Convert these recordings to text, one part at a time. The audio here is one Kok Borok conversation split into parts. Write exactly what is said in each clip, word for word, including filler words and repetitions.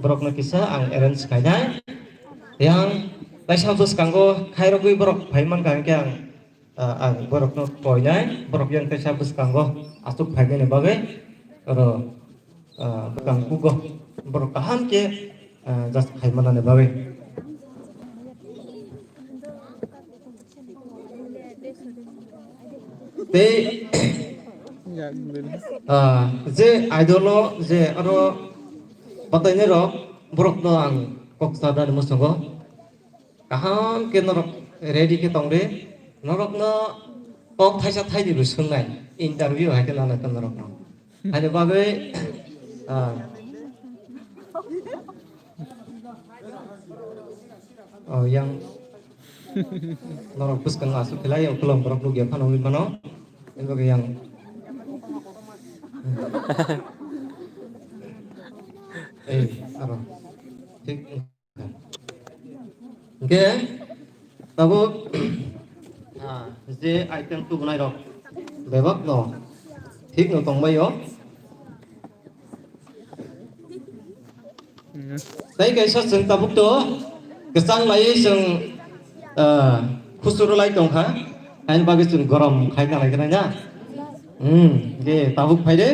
borokno kisa ang arrange khainai. Yang kaisa bwskango khairogwi borok phai mankha, hwnkhe ang, ah, ang borokno koinai, borok yang kaisa bwskango aswk phainani bagwi oro, ah, bwkang kugo borok kaham khe, ah, just khai manani bagwi. Tei, ah, je idol o je aro batainai rok borok no ang kok cha dani muchungo. Kaham khe norok ready khe tong di. Norok no kok thaisa thai di bo swngnai. Interview hai khe lanai tong norok no. Haini bagwi, ah, oh, yang norok bwskango aswk khlai, ukulok borok nukya phano wngwi phano. Abo khe yang. Eh, aro. Thik. Hwnkhe, tabuk, ah, je item tubunai rok bebak no thik no tongbai o. Tei kaisa chwng tabuk to kwchang laiwi chwng, ah, khusuru lai tongkha, haini bagwi chwng gorom khai nang lai khe nai na. Hmm, de tabuk phai de.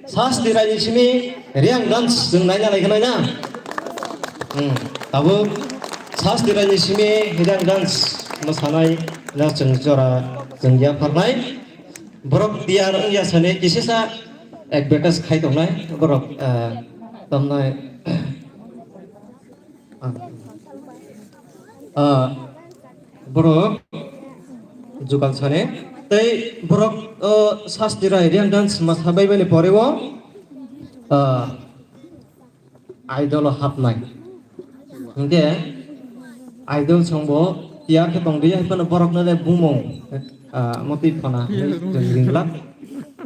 Sasti raini simi Reang dance chwng naina lai khe nai na. Hmm, tabuk sasti raini simi Reang dance mosanai na chwng jora chwng yapharnai. Borok tiyar wngya sani kisisa advertise khai tongnai borok, eh, tamnai. Ah, borok jugal sane tei borok, o, sasti rai Reang dance ma sabai bani pore o, ah, idol o hapnai. Hingke idol songbo tiyar khe tongdi, hai phano borok no le bumung. Ah, motwi phana hinwi chwng ringlak.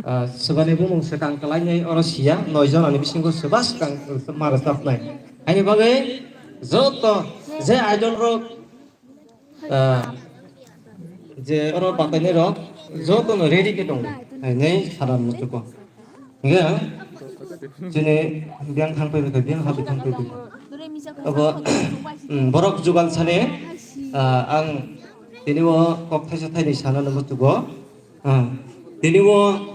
Ah, swbani bumung swkang kwlainai oro siya, noi jonani bisingo swba swkang ma rwchapnai. Haini bagwi joto je idol rok, ah, je oro batainai rok joto no ready khe tongo. Hainai sara muchuko. Hingke chini biyang thang phai kha, biyang habi thang phai kha. Abo, mm, borok jugal sane, ah, ang tini o kok thaisa thaini sana no muchugo. Ah, tini o,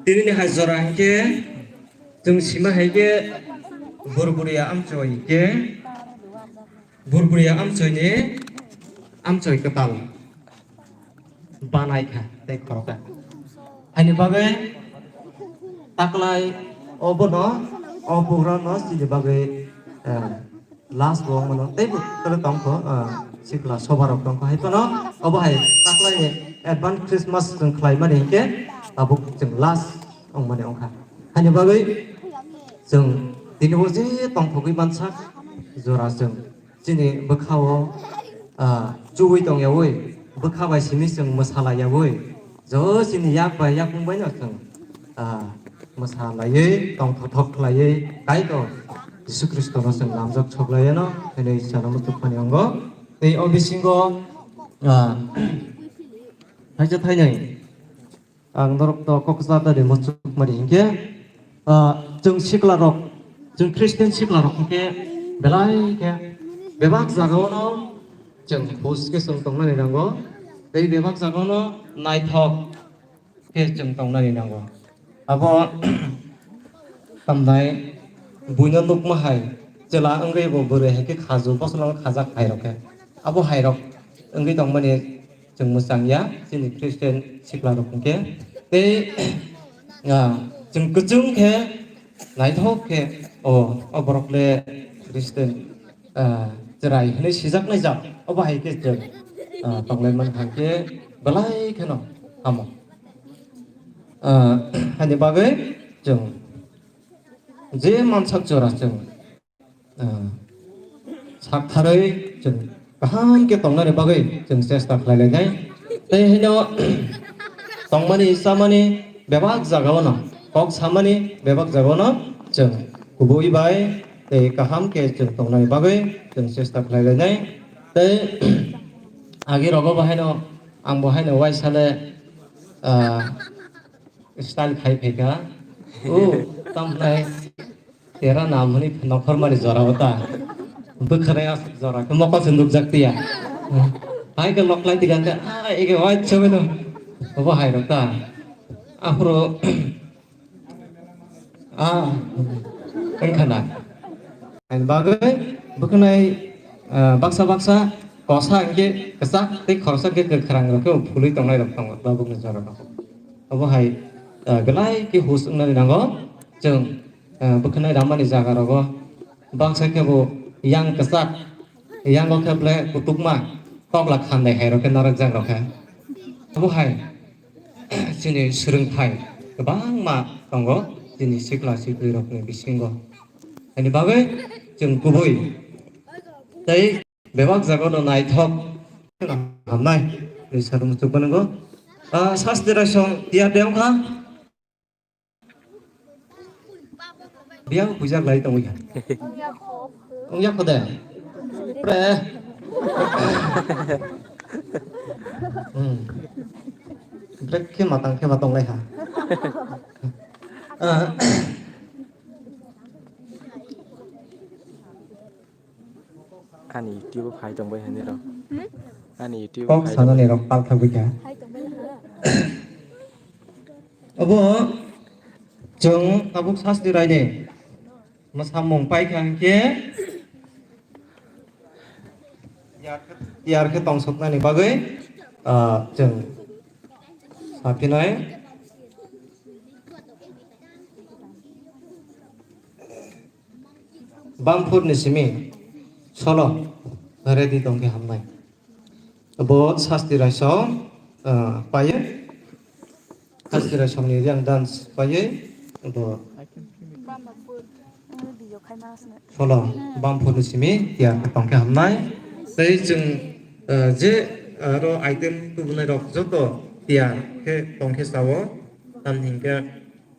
tini ni hai jora hingke chwng sima hai khe Burburiya amchoi hingke Burburiya amchoi ni amchoi kwtal banai kha tei khoroksa. Haini bagwi taklai obono, o bugra no chini bagwi, eh, last bo wngmano tei bo kwrwi tongkho, eh, sikla soba rok tongkho. Hai phano obo hai taklai ni advance Christmas chwng khlai mani hinkhe tabuk chwng last wngmani wngkha. Haini bagwi chwng tini bo je tongthogwi mansak jora chwng chini bwkha-o, ah, chuwi tongyawi, bwkha bai simi chwng mwsalaiyawi, jo chini yak bai yakung bai no chwng, ah, mwsalaiwi, tongthothok khlaiwi, Kaitor Jisu Khristono chwng lamjak soklaiyano, hwnwi sana muchuk phani wngo. Tei o bisingo, ah, thaisa thainai Ang norok to kok kwchar da de muchuk mani hinkhe, ah, chwng sikla rok, chwng Christian sikla rok hinkhe belai khe bebak jaga o no chwng khus khe chwng tongnani nango, tei bebak jaga o no naithok khe chwng tongnani nango. Abo tamnai buino nukma hai chwla wngwi bo bwrwi hai khe khaju bosongo khajak hai rok khe. Abo hai rok wngwi tongmani chwng mwchang ya, chini Christian sikla rok hwnkhe. Tei, ah, chwng kwchwng khe, naithok khe, o, o borok le Christian, ah, chwrai hwnwi sijaknai jak, obo hai khe chwng, ah, tonglai mankha khe belai kheno hamo. Ah, haini bagwi chwng je mansak jora chwng ah, saktharwi chwng kaham khe tongnani bagwi chwng chesta khlai lainai. Tei haino tongmani chamani bebak jagao no, kok samani bebak jagao no chwng kubui bai tei kaham khe chwng tongnani bagwi chwng chesta khlai lainai. Tei agi rogo bo haino, ang bo haino waisale, ah, style khai phaikha. O, tamhlai. Tera nam hwnwi nokhormani jora o ta. Bwkhwnai aswk jora khe mokol se nukjak tiya. Hai khe loklai tiga khe, "Ah, ege wai chobeno." Obo hai rok ta. Aphuru, ah, wngkha na. Ani bagwi bwkhwnai, ah, baksa baksa kosa hwnkhe kwchak tei khoroksa khe kwkhrang rok khe phulwi tongnai rok tongo tabukni jora rok. Obo hai, ah, belai khe hus wngnani nango chwng. Eh, bwkhwnai ramani jaga rogo bangsa khe bo yang kwchak, yango khe ble kutukma tokla khandai hai rok khe narwkjak rok khe. Abo hai chini swrwngthai kwbangma tongo chini sikla sikli rokni bisingo. Ani bagwi chwng kubui tei bebak jaga no naithok hamnai ni sarung chukmani go. Ah, sasti raisong tiyar de wngkha. Biyang puja lai tongwi kha. Wngya kho de. Pre. Hmm. Black khe matang khe matang lai ha. Ah. Ani YouTube o phai tongbai hwnwi rw. Hmm? Ani YouTube o kok phai sanani tongbai. Rok pal thangwi kha. Phai tongbai hwnwi rw. Obo chwng tabuk sasti raini mwsamung paikha hwnkhe tiyar khe, tiyar khe tongsoknani bagwi, ah, chwng saphinai. Bamphurni simi solo ready tongkhe hamnai. Bo sasti raisong, ah, paye. Sasti raisongni yang dance paye. Bo solo Bamphurni simi tiyar tongkhe hamnai. Tei chwng, ah, je aro item tubunai rok joto tiyar khe tongkhe sao. Tamni hwnkhe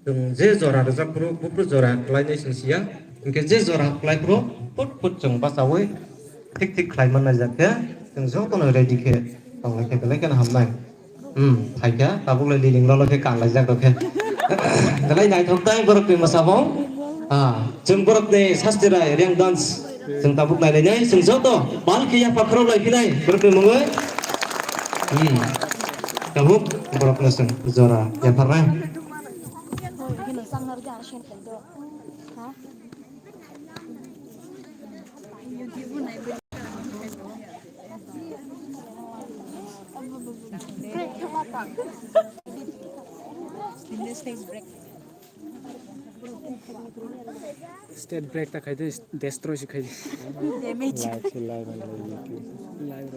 Chwng je jora rwjak phuru, buphuru jora kwlainai chwng siya. Hinkhe je jora kwlai phuru, phut phut chwng bachaui thik thik khlai mannai jak khe, chwng jotono ready khe tonglai khe belai kheno hamnai. Hmm, phaikha, tabuk lai liling lolo khe kanlaijak rok khe. Belai naithok tai borokni mwsabong. Ah, chwng borokni sasti rai, Reang dance. Chwng tabuk nailainai, chwng joto bal khe yapha khorok lai phinai, borokni mungwi. Hmm, tabuk borokno chwng jora yapharnai. State break ta khai de, destroy si khai de. Damage. Live se live and live YouTube. Live.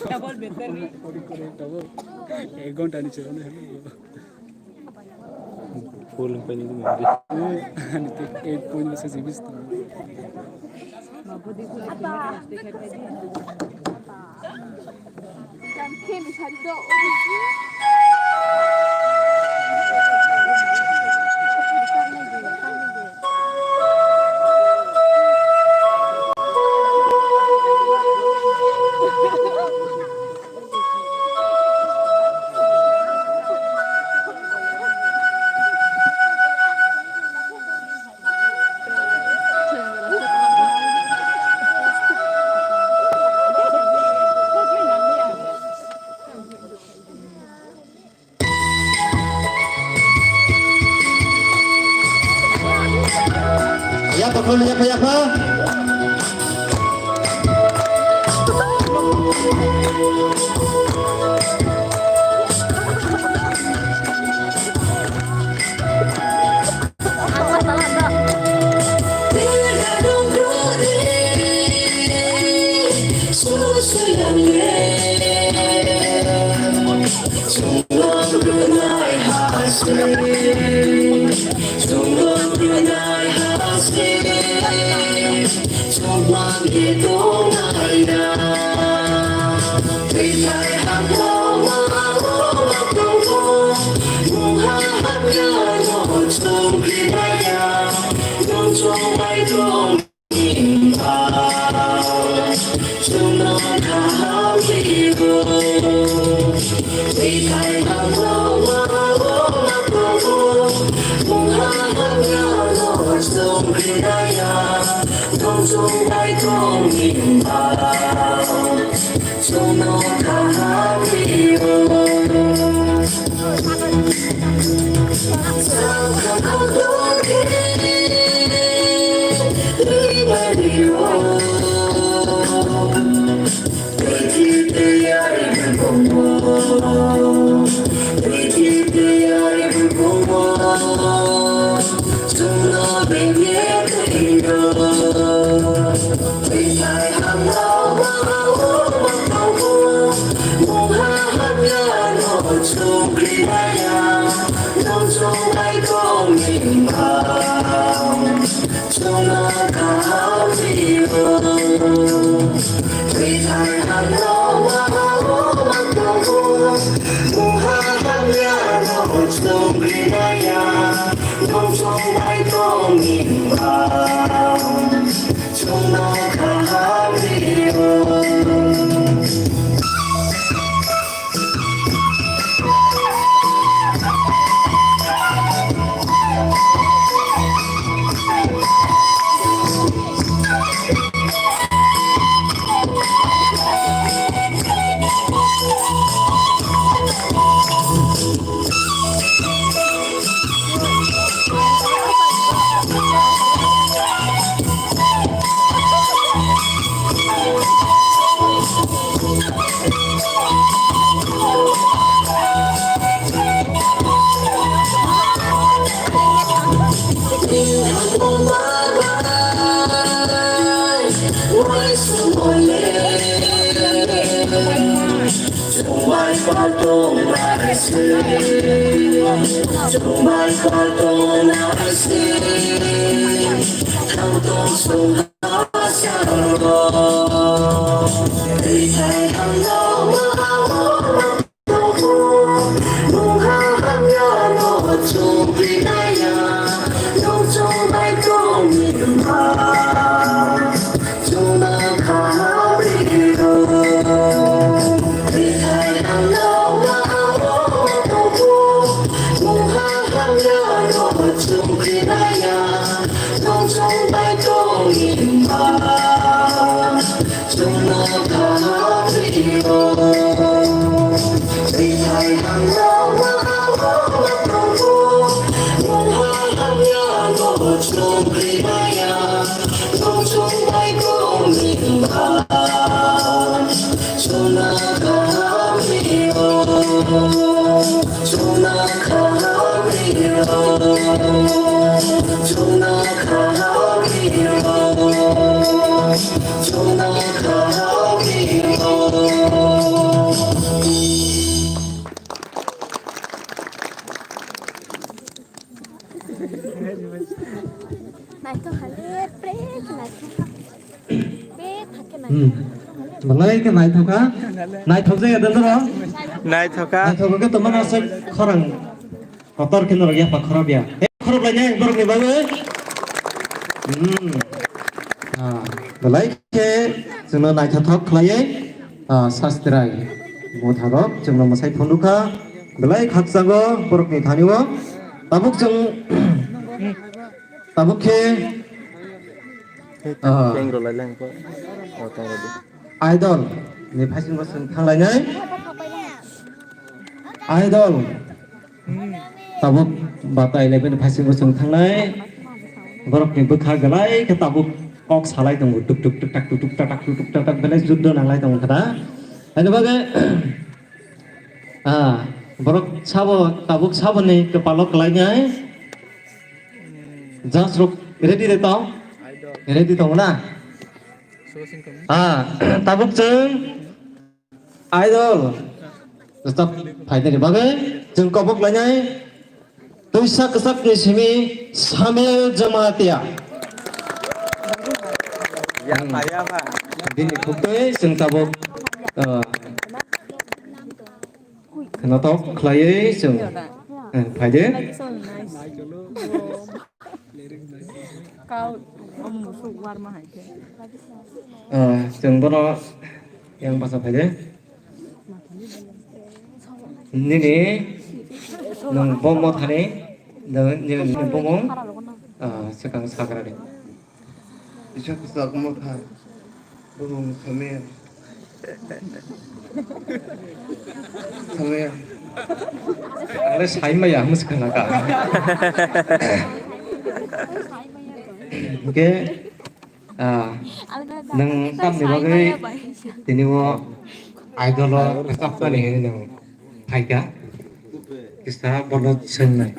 Double better ni. Ek ghonta ni chalo na. Full hwnkhe nini mangdi. Ani tei ek point bwsa G B se tongo. Yapha khoroknwi yapha yapha. Naithok hale, pre naithok. Be thake naithok. Hmm. Belai khe naithok kha. Naithok jaya da noro? Naithok kha. Naithok khe tongma aswk khorang kotor khe norok yapha khorop ya. Khorop lainai borokni bagwi. Hmm. Ah, belai khe chwngno naithothok khlaiwi, ah, sastrai motharok chwngno mwsai phunukha. Belai khakchangno borokni thani o. Tabuk chwng, tabuk khe, ah, Idol ni phaisingo chwng thanglainai. Idol. Tabuk batai level phaisingo chwng thangnai. Borokni bwkha belai khe tabuk kok salai tongo. Tuk tuk tuk tak, tuk tuk tak tak, tuk tuk tak tak, belai juddo nanglai tongo khe da. Haino bagwi, ah, borok sabo, tabuk saboni kwpalo kwlainai. Judge rok ready de tong? Ready tongo na? Ah, tabuk chwng Idol. Stop. Phaidani bagwi chwng kobok lainai. Twisa kwchakni simi Samuel Jamatia. Yapha, yapha. Bini khuktwi chwng tabuk, uh, Khwnathok khlaiwi chwng, eh, phaidi. Eh, chwng bono yang basa phaidi. Nini nwng bo mothani, nwng, nini bumung, ah, swkang sakrani. Kisa kisa motha, bumung Someya. Someya. Ang le sai maya, hwnwi swkang nang kha. Hwnkhe, Ah, nwng tamni bagwi tini o idol o rwchapmani hwnwi nwng phaikha? Kisa bono swngnai.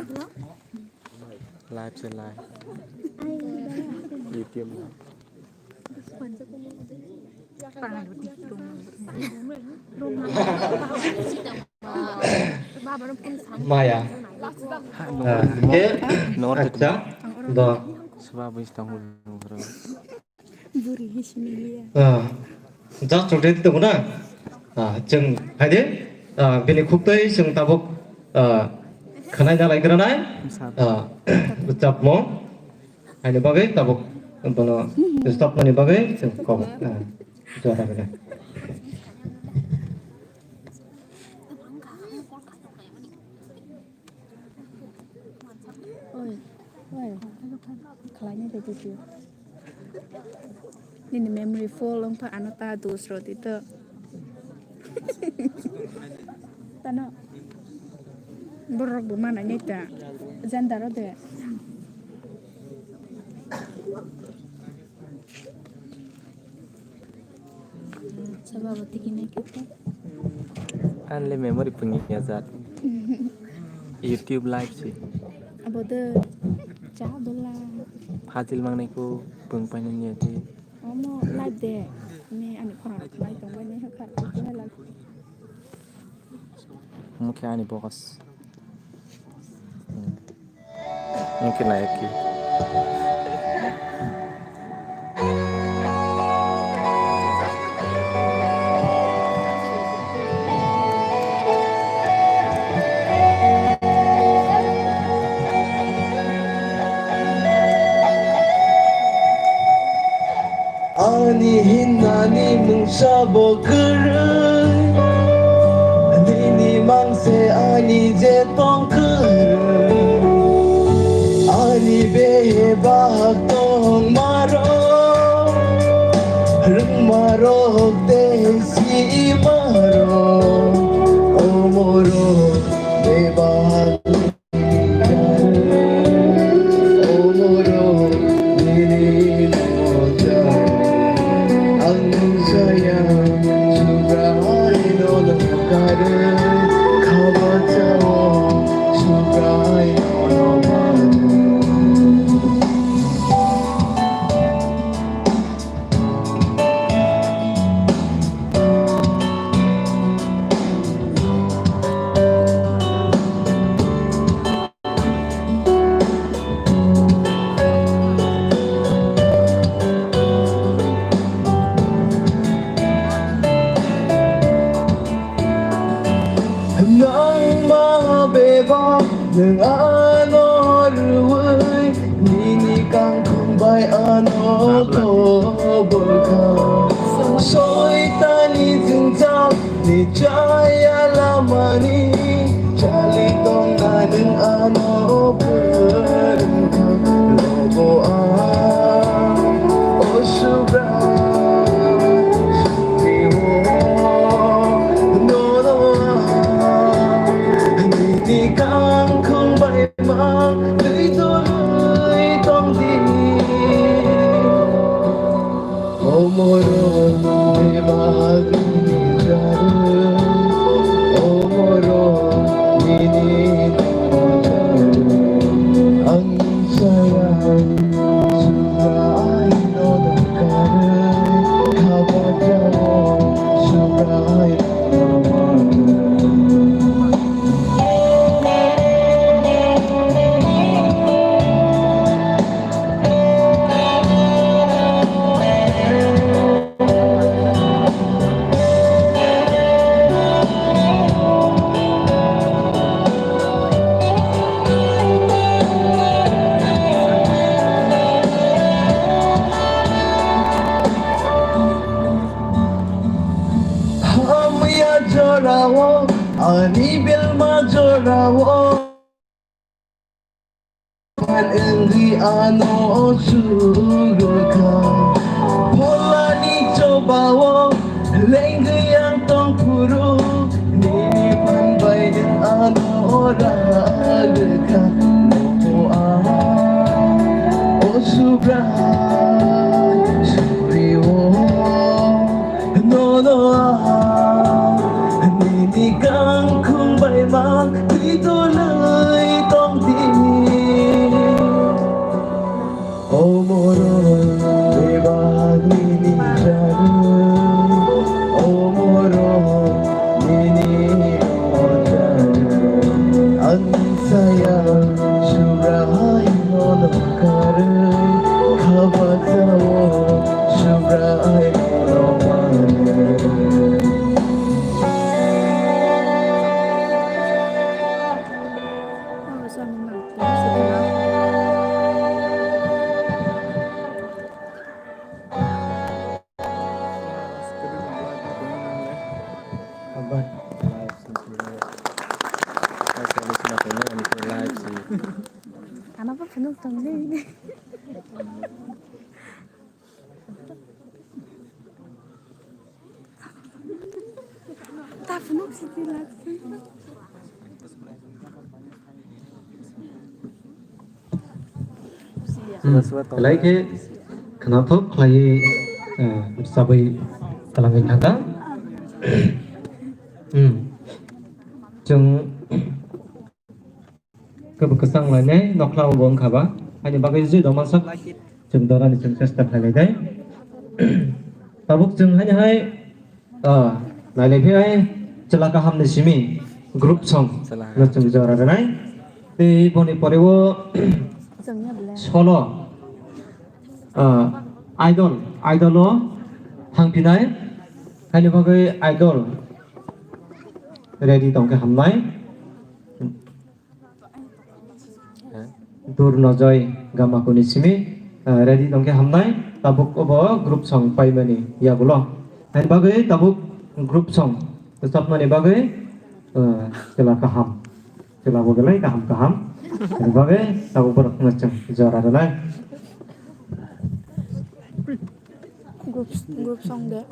Live se live. YouTube live. Maya. Ah, eh, acha, do. Seba bwis tongo. Ah, just already tongo na? Ah, chwng, haide, ah, bini khuktwi chwng tabuk, ah, khwnai na lai granai, ah, rwchapmung. Haini bagwi tabuk bono rwchapmani bagwi chwng kok, ah, jora rwna. Oi, oi, khlaina de video. Nini memory full wngkha, ano ta dos rw di to. Tano. Borok bo mana neta. Jandaro de. Sababo tiki nai khe. Anle memory pungya jat. YouTube live si. Abo de cha dola. Fajil mangnai ko pung paina niya di. Omo live de. Me ani phone lai tong bai ne ha kha. Mukhe ani boss. Mungkin layak ki. Ani hinani mungsa bo kwrwi, nini mangse ani je tong kwrwi. Ani behe bahak tongmarok, rwngmarok tei simarok, omorok bebahak. Nangma bebak nwng ano rwui, nini kangkhung bai ano kobor kha. Soitani jwngjal ni chaya lamani chali tongna nwng ano phrwng kha. Lobo ang o Subrai songni o nono ang nini kangkhung bai mang twi tolwi tong di. Omoro bebak ni jaru, omoro nini jaru. Ano sugurkha pholani chobao lengwi ang tongphuru, nini manbai nwng ano ragkha. Nomo ang o Subrai surio, nono ang nini kangkhung bai mang twi tolwi tongdi. O morok bebak nini jarwi, o morok nini ojarwi. Ang saya Subrai nono karwi, khabacha o Subrai nono manwi. Ano pa phunuk tongdi. Ta phunuk sidi lak. Hmm. Belai khe khwnathok khlaiwi, eh, rwchabwi twlangwi thangkha. Hmm. Chwng kebo kwchang lainai nokhla bo wngkha ba. Haini bagwi jui doma sak chwng dorani chwng chesta khlai lainai. Tabuk chwng haini hai, ah, nailai phinai chwla kahamni simi group song no chwng jora rwnai. Tei boni pore o solo, ah, idol, idol o thangphinai. Haini bagwi idol ready tongkhe hamnai. Dur Nojoy Gamakuni simi, eh, ready tongkhe hamnai, tabuk obo group song paimani yagulo. Haini bagwi tabuk group song rwchapmani bagwi, eh, chwla kaham, chwla bo belai kaham kaham. Haini bagwi tabuk borok no chwng jora rwnai. Group, group song de.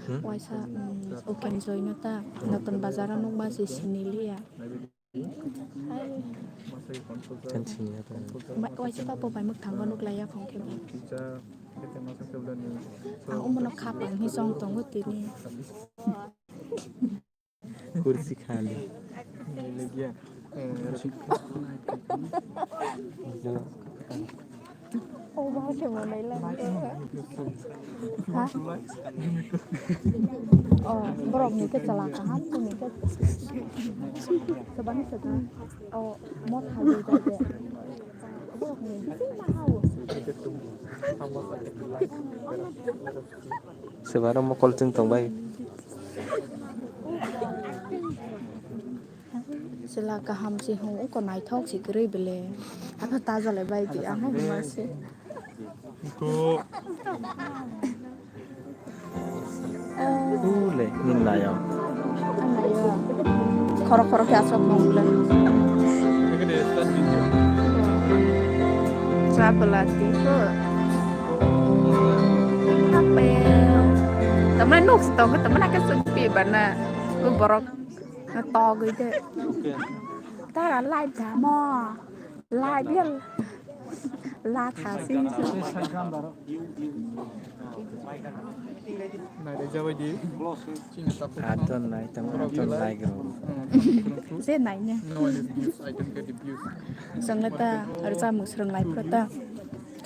Hmm? Waisa, mm, Uken Joy no ta, Notun Bazar o nukma se siniliya. Kan siniya ta. Ba-, waisa ta bo bai mwkhang o nuklaiya phone khe bo. Ang omono khapang hi chong tongo tini. Kursi khali. O, ba khe bo nai lang. Ha? O, borok ni khe chwla kaham, chini khe. Sebani sebani. O, motha dui bai de. Borok ni bising ma ha o. Sebaro mokol chwng tong bai. Chwla kaham se hwn wngkha, naithok se kwrwi bele. Ano ta jalai bai di, ang hai hwnma se. Ule, nini nayo. Ang nayo. Khoro khoro khe aswk nong bele. Cha bwla ti. Hape. Tamna nuk se tong, tamna ka suk pi bana. Borok. Na togwi de. Tara live da mo. Live ya. La tha si. Nai de jabai di. Adon nai tang adon nai gro. Je nai ne. No one is views, I don't get the views. Sangla ta arja musrang live pro ta.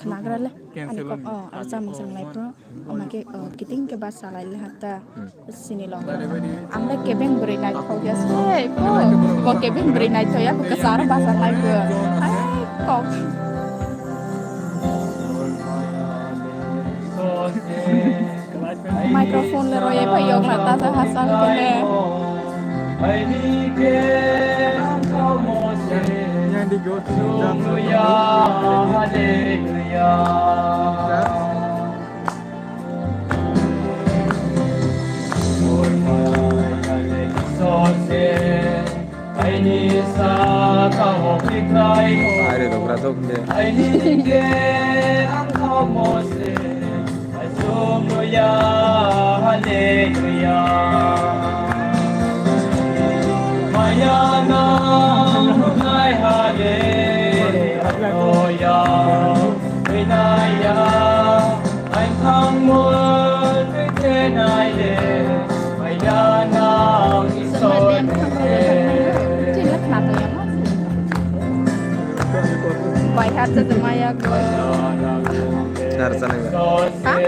Khnagra le. Ani kok, oh, arja musrang live pro. Ama khe, oh, kiting khe bus salai le hatta. Sini lo. Amle kebeng bwrwi naithok ya se, ko, ko kebeng bwrwi naithok ya, ko kwcharo bus salai ko. Ai, kok. Microphone le roye pai yok la ta ja hasal kene. Aire rok ratok de. Bai hat sa maya ko. Sar sana. Ha?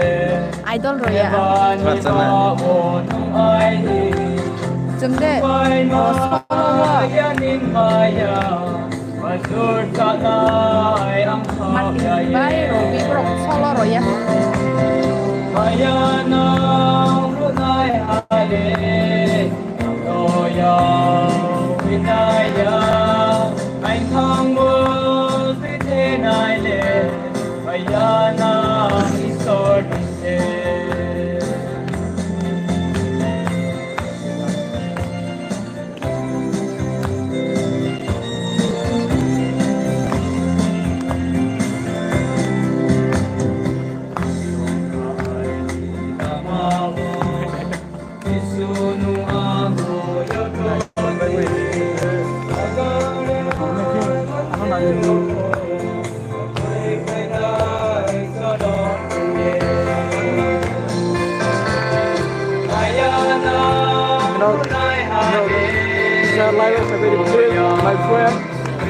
Idol roya. Sar sana. Jengde. Martin bai Robi borok solo roya. You know, you know, share life as a very good, my friend,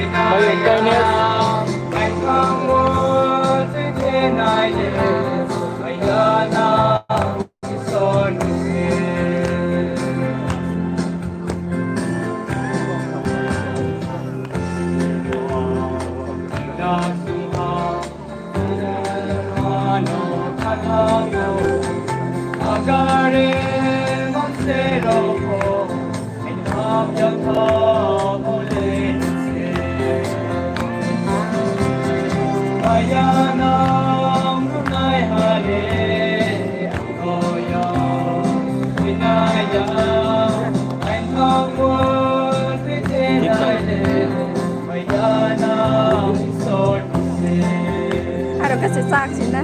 my kindness. Aro kasa sak sina.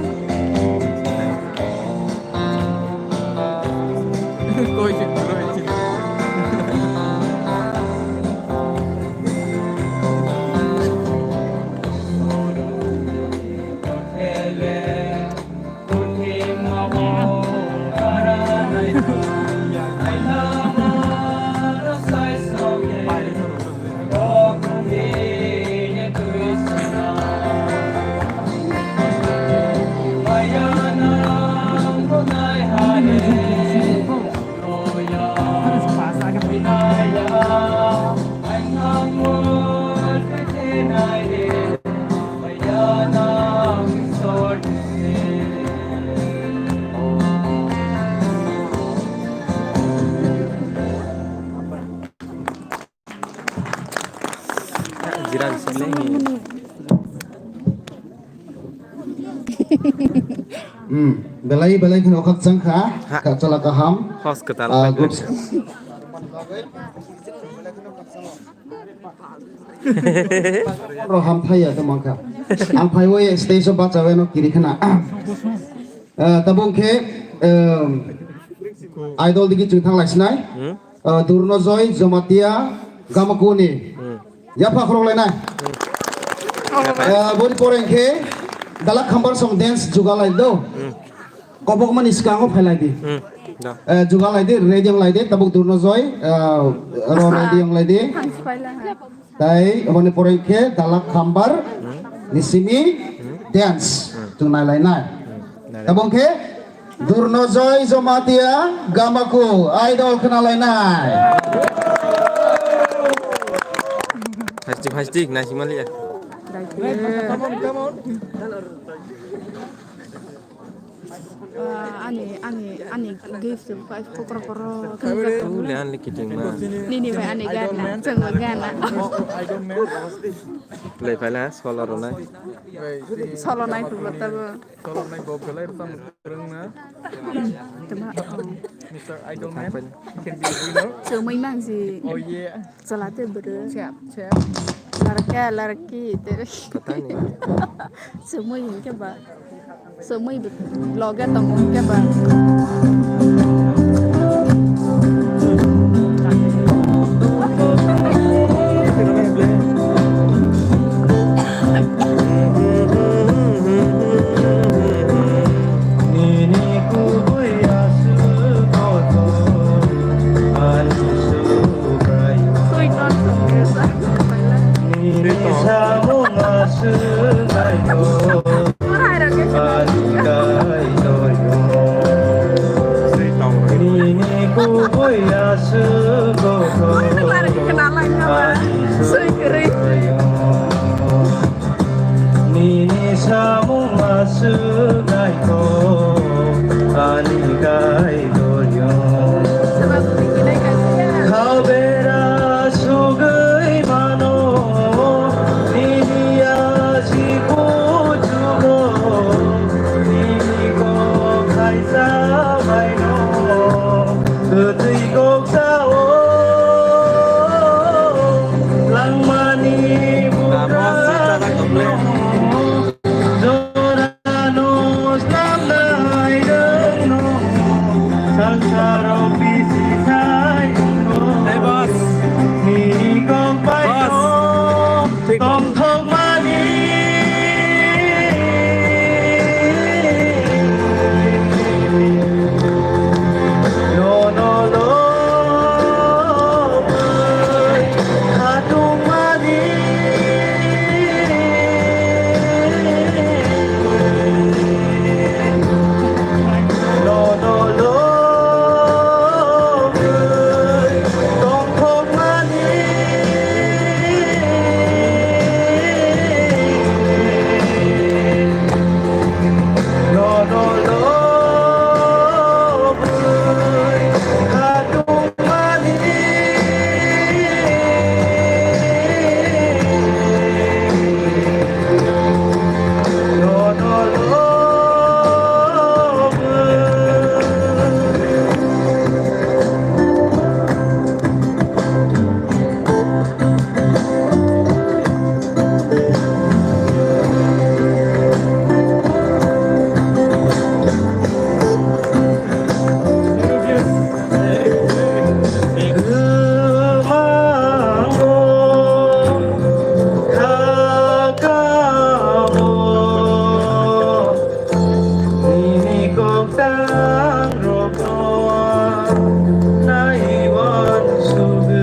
Jiran sini. Hmm, belai belai kheno khakchang kha, ha. Kachala kaham. Hos kwtal. Ah, good. Ro ham thai ya to mangkha. Ang phai wo stage o bacha weno kiri khana. Ah, tabuk khe, um, idol digi chwng thang lai sinai. Hmm? Ah, Durnojoy Jamatia Gamakuni. Hmm. Yapha khorok lai nai. Hmm. Ah, boni pore khe Dalak Khambar song dance juga lai do. Hmm. Kobok mani skango phai lai di. Hmm. Da. Ah, juga lai di, ready ong lai di, tabuk Durnojoy, ah, ro ready ong lai di. Tei aboni pore khe Dalak Khambar ni simi dance chwng nai lai nai. Tabuk khe Durnojoy Jamatia Gamaku idol khna lai nai. Hastik hastik nai himaliya. Ah, ani, ani, ani gift rok pai kokro kokro thwngjak. Ule ani kiting ma. Nini bai ani gana, chwngbo gana. Play phaila solo rwnai. Solo nai kublo tabo. Solo nai go belai rwchapna kwrwngna. Tama, oh. Mister Idolman, you can be a winner. Chwngwi mangsi. Oh yeah. Chala te bwrwi. Chap, chap. Larka, larki, tere. Pata ni. Sumui hinkhe ba. Sumui bi-, loge tongo hinkhe ba. Nini kubui aswk kotor, ani Sweet not so good. Nini samung aswk naikol, ani Kaitor. Nini kubui aswk kotor, ani Sweet. Nini samung aswk naikol, ani Kaitor. Khabera sugwi mano, nini asi kuchugo, nini kok khaisa baino, kwtwi kok sao, langmani bukrano. Jorano slamnai rwngno, sangsaro bisi sai wngno. Hey, boss. Nini kok bai boss. Tongthokmani. Nono lobwi khatungmani. Nono lobwi tongthokmani. Nono lobwi khatungmani. Nono lobwi Nini koktang rokno naiwan sugwi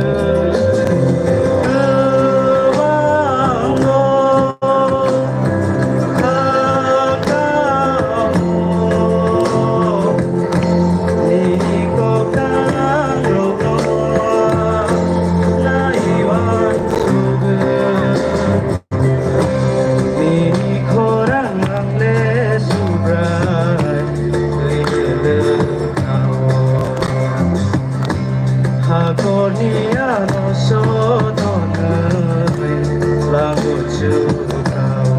kwbangno kha kamo. Nini koktang rokno naiwan sugwi. Nini khorang ang le Subrai twi lwlwk tao. Hakorni ano sotonwi languchuk tao.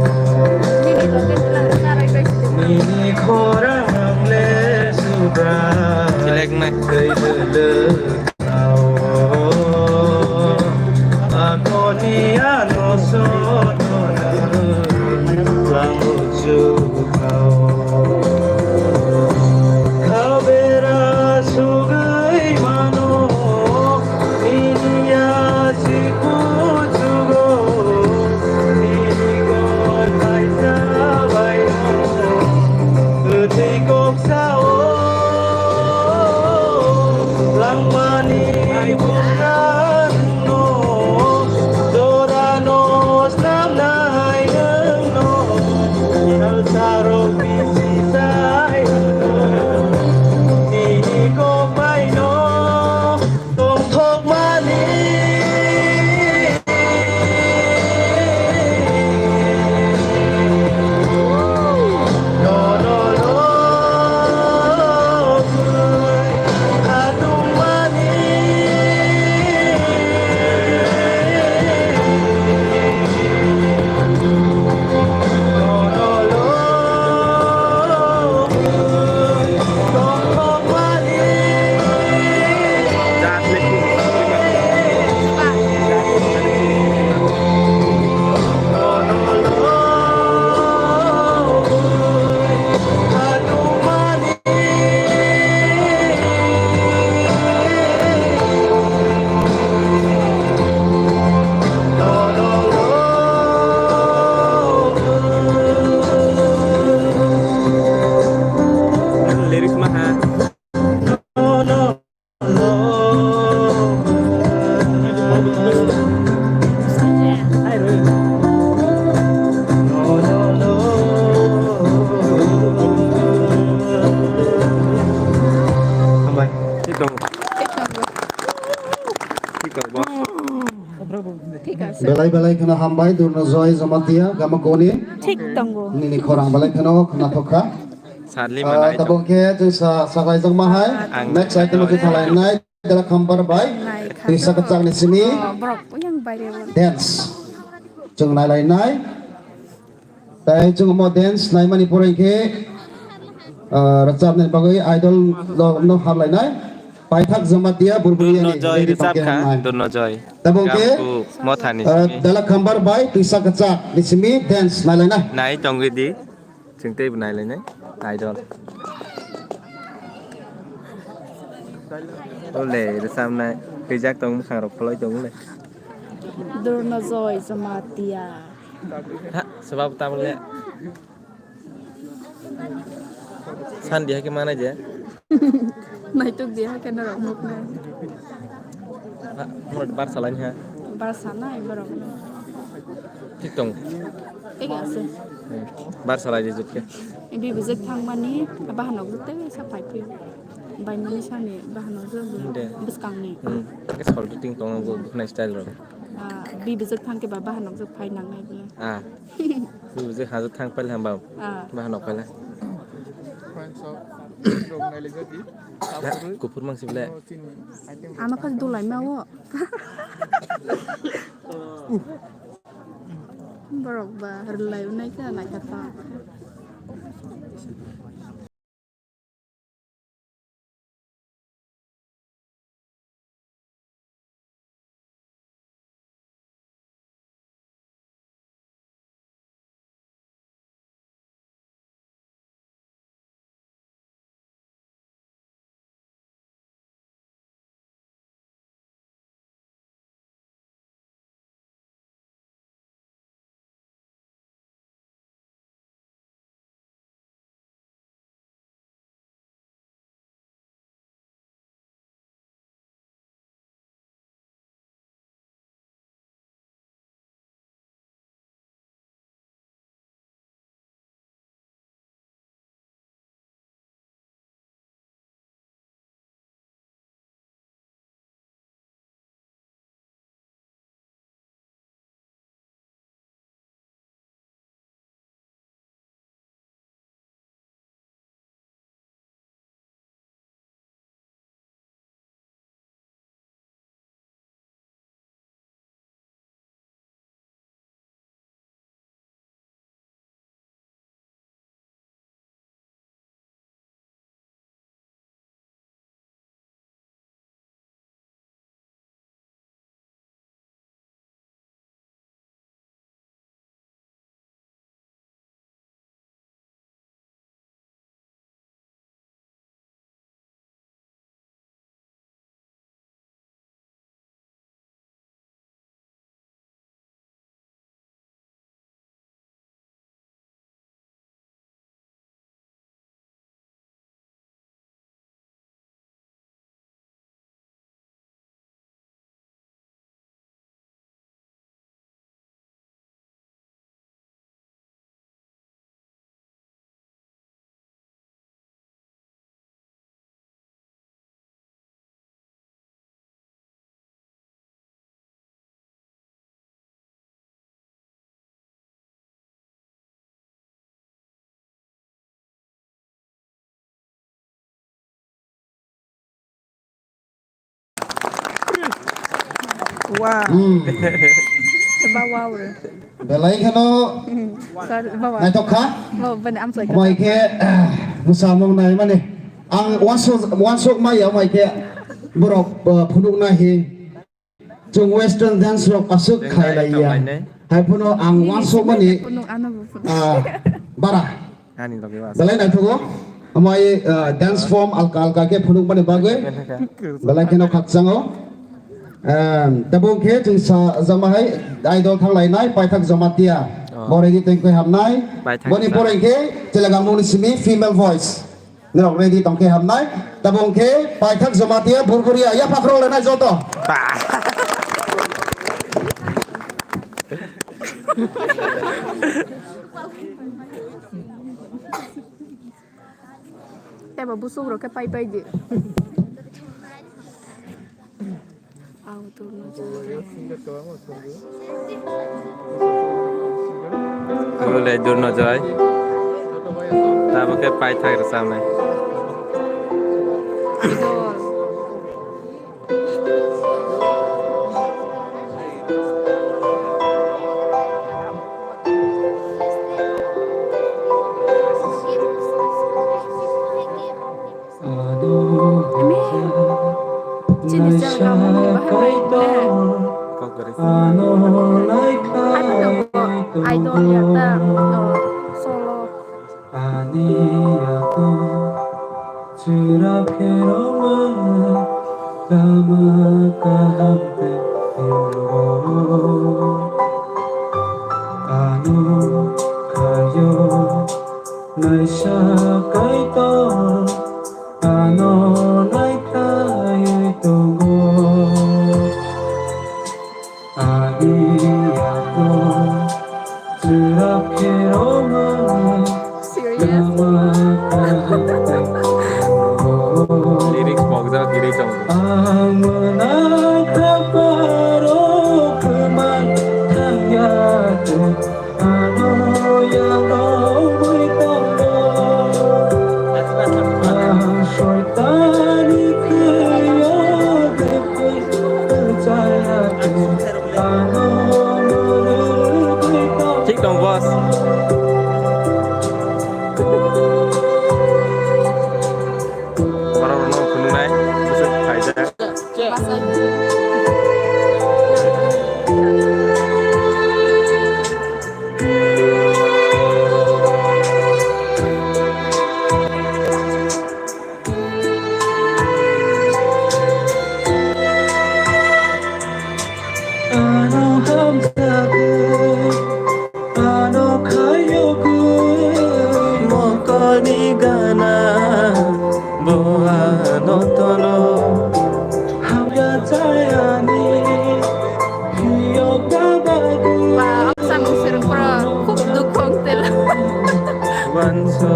Nini khorang ang le Subrai twi lwlwk. Akoni ano sotonwi languchuk tao. Khabera sugwi mano, nini asi kuchugo, nini kok kaisa baino, kwtwi kok sao, langmani bukrano, jorano slam Thik ase. Belai belai kheno hambai, Durno Joy Jamatia, Gamakoni. Thik tongo. Nini khorang belai kheno khnathok kha. Sarli Ah, manai tabuk tong. Khe chwng sa-, saklaijakma hai. Ang Next item o thalainai, Dela Khambar bai. Nai kha. Twisa kwchakni simi. Oh, borok yang bai re borok. Dance. Chwng nailainai. Tai chwng omo dance naimani pore khe, ah, rwchapnani bagwi idol no, no hablainai. Paithak Jamatia Burburi Durno ani Joy ready rwchap tongkhe kha, hamnai. Durno Joy. Tabuk khe, Gamku Mothani ah, simi. Dela Khambar bai Twisa Kwchak ni simi dance nailainai. Nai tongwi di. Chwng teibo nailainai. Idol. Ole, rwchapnai. Kwijak tong, mwkhang rok pholoi tong le. Durno Joy Jamatia. Ha, sebab tabuk le. San diha khe manai je. Naituk diha khe norok muknai. Ha, mo bar salai ha. Bar sanai borok. Thik tong. Thik ase. Hmm. Bar salai di jut khe. Bi bujek thangmani bahanok jut tei sa phai phi. Bai mani sani bahanok jut. De. Bwskangni. Hmm. Ke sol ting tong go buknai style ro. Ah, bi bujek thang khe ba bahanok jut phai nangnai bwle. Ah. Bujek hajat thang pal hamba. Ah. Bahanok pala. Friends of Rong Nailegati. Kupur mang sibla. Ama khas dulai ma o. Borok ba rwlai unai kha naikha ta. Wah. Hmm. Coba wow re. Belai kheno. Hmm. Sir, bawa. Naithok kha? Bawa, bani amsai. Omo khe, ah, bwsa mung nai mani. Ang wansuk, wansuk maya omo khe borok, ah, phunuk nai hi. Chwng western dance rok aswk khailaiya. Hai phano ang wansukmani, ah, bara. Ani loge was. Belai naithogo. Amai, ah, dance form alka alka khe phunukmani bagwi. Belai kheno khakchango. Em, tabuk khe chwng sa jama hai idol thanglainai Paithak Jamatia. Oh. Boregi tengkoi hamnai. Paithak Boni Jamatia. Poreng khe Chelagang mungni simi female voice. Norok ready tongkhe hamnai. Tabuk khe Paithak Jamatia Burburia yapha khorok lenai joto. Ba. Tebo busuk rok khe pai pai di. Au, Abo le Durnojoy. Tabuk khe paithak rwchabnai. Chini chwng kamo ni bahai bai ne. Kok gari. Ano idol ya ta, no, solo. Ani yago chwra pheroma lama kaham te phirwo. Ano khayo naisa Kaitor ano naikhlaiwi tongo. Ani yago chwra pheroma lama kaham te phirwo. Lyrics mokjak giri tongo. Ang mwnai kha pharo kwmai thangya tei ano yago wi tongo. Ang soitani khwio dwkhwi kwchaya tei ano mwrwgwi tongo. Thik tong, boss. Borok rokno phunuknai bwswk phaijak. Ano hamjagwi, ano khayogwi, mokolni gana, bo ano tono, hamya chayani, phiyok da bagwi. Wow, samung sirwk phro, khub dukhu ang tela. Wanso.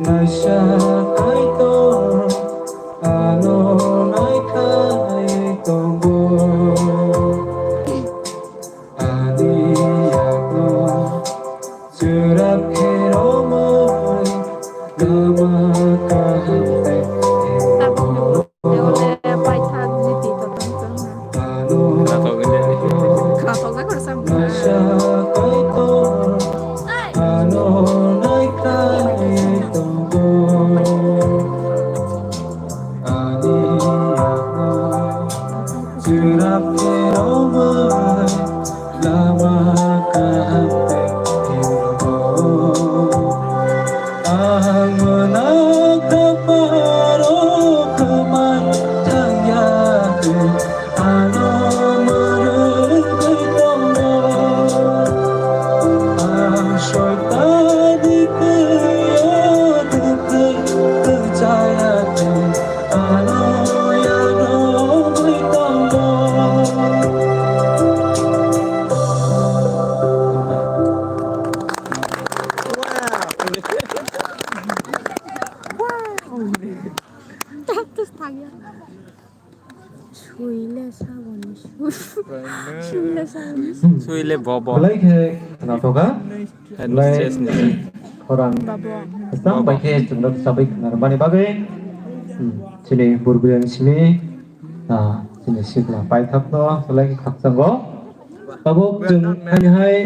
Naisa Kaitor ano naikhlai tongo. Ani yago chwra pheromoi lama kaham tei phirwo. Tabuk ni ule paithak jiti to tong tong ha. Khna tok wngya. Khna tok jak khorsa wngkha. Lama kaham tei phirwo. Ang mwnakha pharo kwmai thangya tei ano mwrwgwi tongo. Ang soitani khwio dwkhwi kwchaya tei ano yarogwi tongo. Suile saboni. Suile saboni. Suile bobo. Belai khe khna tok ha. Belai khorang. Babo. Sam bai khe chwngno sabai khna mani bagwi. Hmm. Chini burbuyan simi. Ah, chini sikla paithak no belai khe khakchanggo. Tabuk chwng hani hai.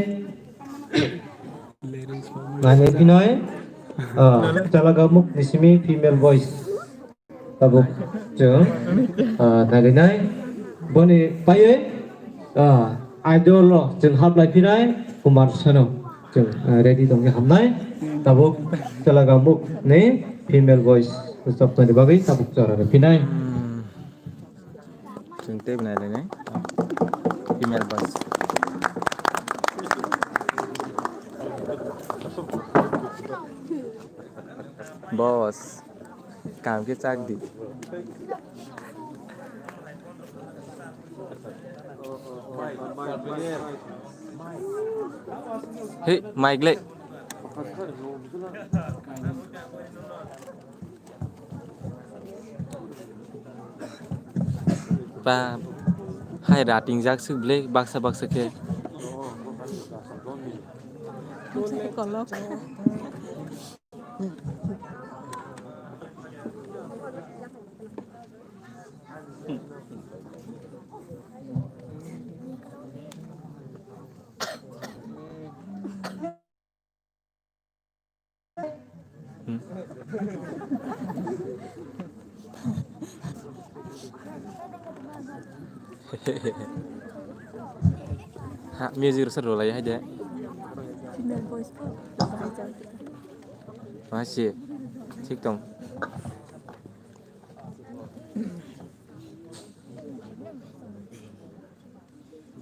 Nani pinoi. Ah, chalagamuk ni simi female voice. Tabuk chwng, ah, naginai. Boni paiwi, ah, idol rok chwng haplai phinai Kumar Sanu. Chwng, ah, ready tongwi hamnai. Tabuk chalagamuk ni female voice rwchapnani bagwi tabuk chora rw phinai. Hmm. Chwng tei bwnai lainai. Female boss. Boss, kam khe chak di. Hey, mic le. Ba, hai rating jak suk ble baksa baksa khe. Ha, music rwsa rwlai hai de. Female voice ko bahai jak. Ma si, thik tong.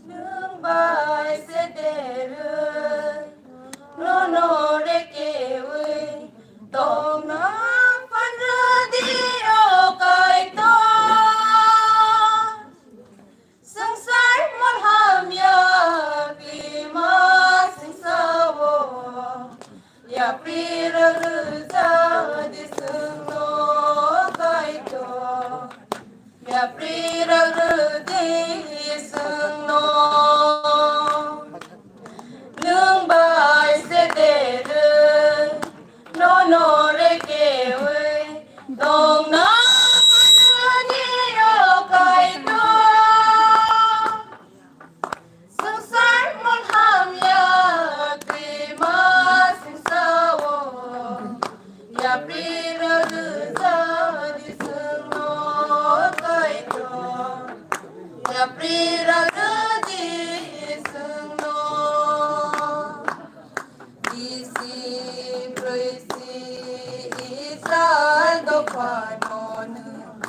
Nwng bai se derwi, nono rekewi, tongna phan rwdi o Kaitor. Swngchar malham ya klima singsa-o, yapri rwrwja di chwngno Kaitor. Yapri rwrwdi chwngno. Nwng bai se derwi, nono rekewi, tongna phan rwdi o Kaitor. Swngchar malham ya klima singsa-o, yapri rwrwja di chwngno Kaitor. Yapri rwrwdi chwngno. Bisi brwisi Israel dophano nwng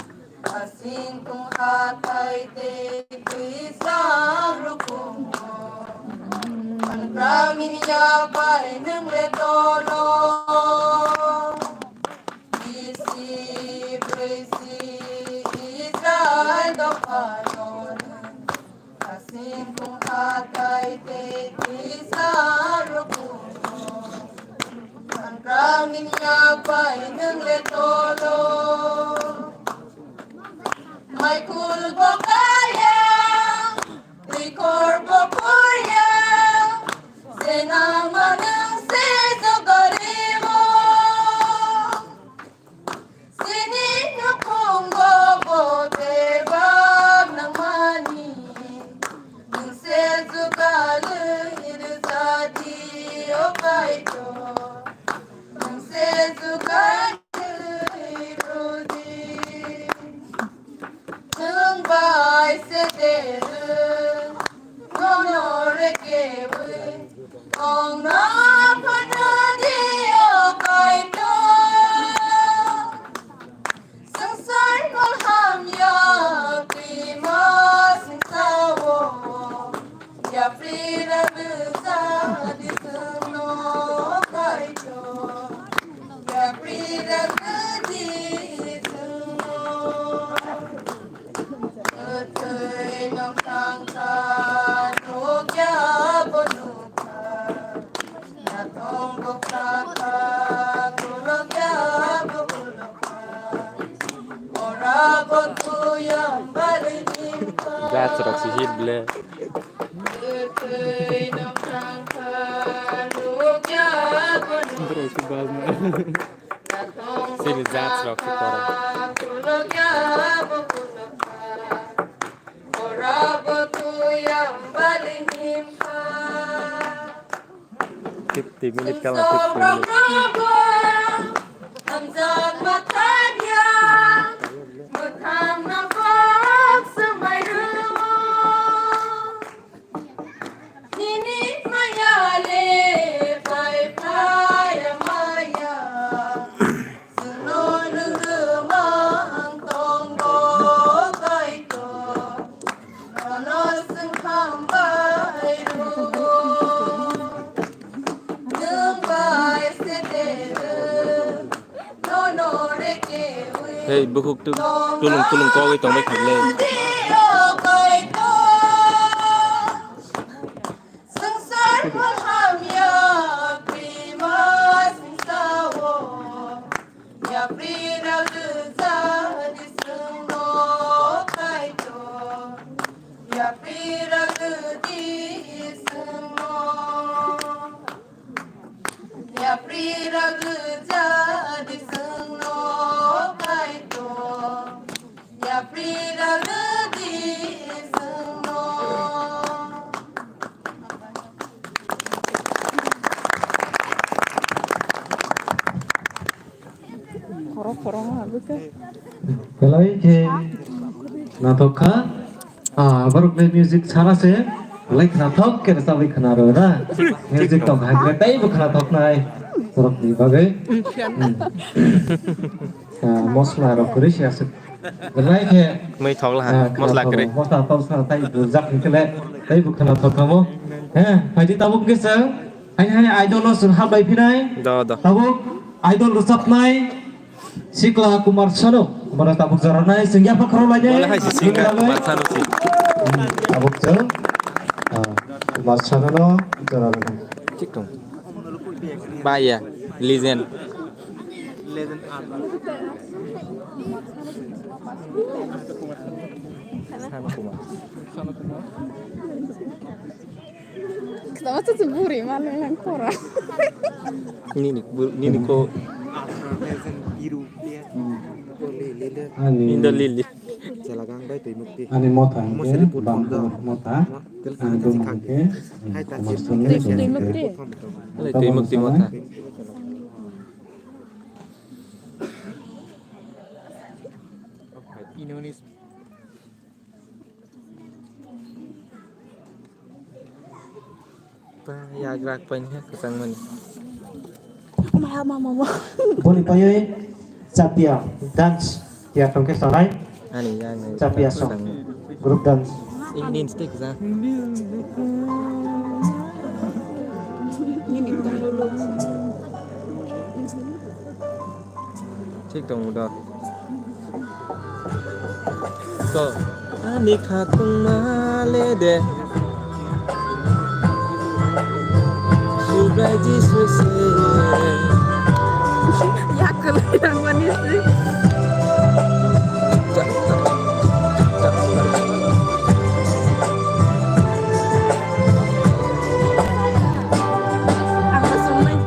asing tong hathai tei twijlang rukungo. Phanpramini yapai nwng le tolo. Bisi brwisi Israel dophano nwng asing tong hathai tei twijlang rukungo. Phanpramini yapai nwng le tolo. Maikul bo kaya, twikor bo kurya, sena manang se jogarimo. Sini nukhungo bo tebak nangmani, nwng se jugalwi rwjadi o Kaitor, nwng se jugalwi rwdi. Nwng bai se derwi, nono rekewi, tongna phan rwdi o Kaitor. Swngchar malham ya klima singsa-o, yapri rwrwja di chwngno Kaitor. Yapri rwrwdi chwngno. Kwthwi nokthang kha nukya bo nukha. Nathong bo kha kha kulokya bo kulokha. Ora bo tuyang bari himkha. Jat rok si hit ble. Kwthwi nokthang kha nukya bo nukha. Sini jat rok si koro. Fifty minute kala fifty minute. Nini maya le pai phai maya, suno nungu mang tong bo kai to, nono sengkham Hei, bukhuk tu tulung tulung kogwi tongbai khaklai. Yapri ragdi sengno kaito. Yapri ragdi sengno. Khoro khoro ma bwkha. Belai khe nathok kha. Ah, borokni music sana se belai khnathok khe rwchabwi khna rw na. Music tong hai khe teibo khnathok nai borokni bagwi. Hmm. Ah, mosla rok kwrwi se aswk. Belai khe, mui thok laha, ah, mosla khnathok, kwrwi. Mosla tong sana tai burjak hwnkhe le teibo khnathok kha mo. He, phaidi tabuk khe chwng hai hai idol no chwng hap bai phinai. Do, do. Tabuk idol rwchapnai. Sikla Kumar Sanu, Kumar tabuk jora nai, sing yapha khoro lai. Wala hai si singa, Kumar Sanu si. Hmm, tabuk jora. Ah, Kumar Sanu no jora nai. Thik tong. Ba ya, legend. Sanu Kumar. Ksa bwsa se buri mani nang khora. Nini, bu-, nini ko. Ani, Indo lili. Ani motha hingke bangkor motha. Ani dum hingke, hmm, komarsoni. Twi mukti. Twi mukti motha. Ba, yagrak paini ha kwchangmani. Boni paiwi chapia dance ya tongkhe sanai. Ani yang chapia song. Group dance. Ini stick sa. Thik tongo do. To, ani khatung male de. Subrai Jisu se. Yakul yang manis sih.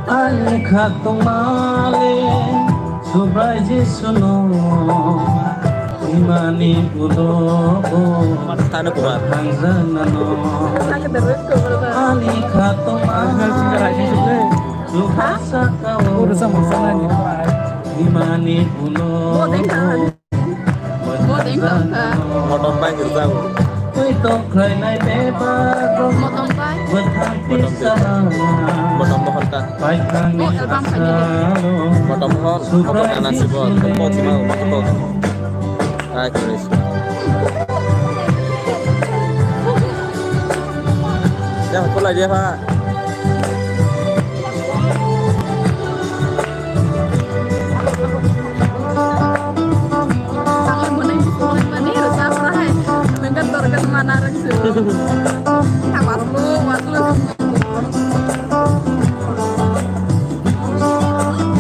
Ani khatung male Subrai Jisu no imani ulo bo Tanu Kumar. Hangjana no ani khatung male Subrai saka o imani ulo bo. Motom bai rwjago. Twi tong khlainai bebak rok. Motom bai. Bwthang tisa. Motom mohon ta. Paithangni asalo. Motom mohon. Motom ana sibo. Motom mohon. Motom mohon. Ai, Chris. Ya, pulai dia, Pak.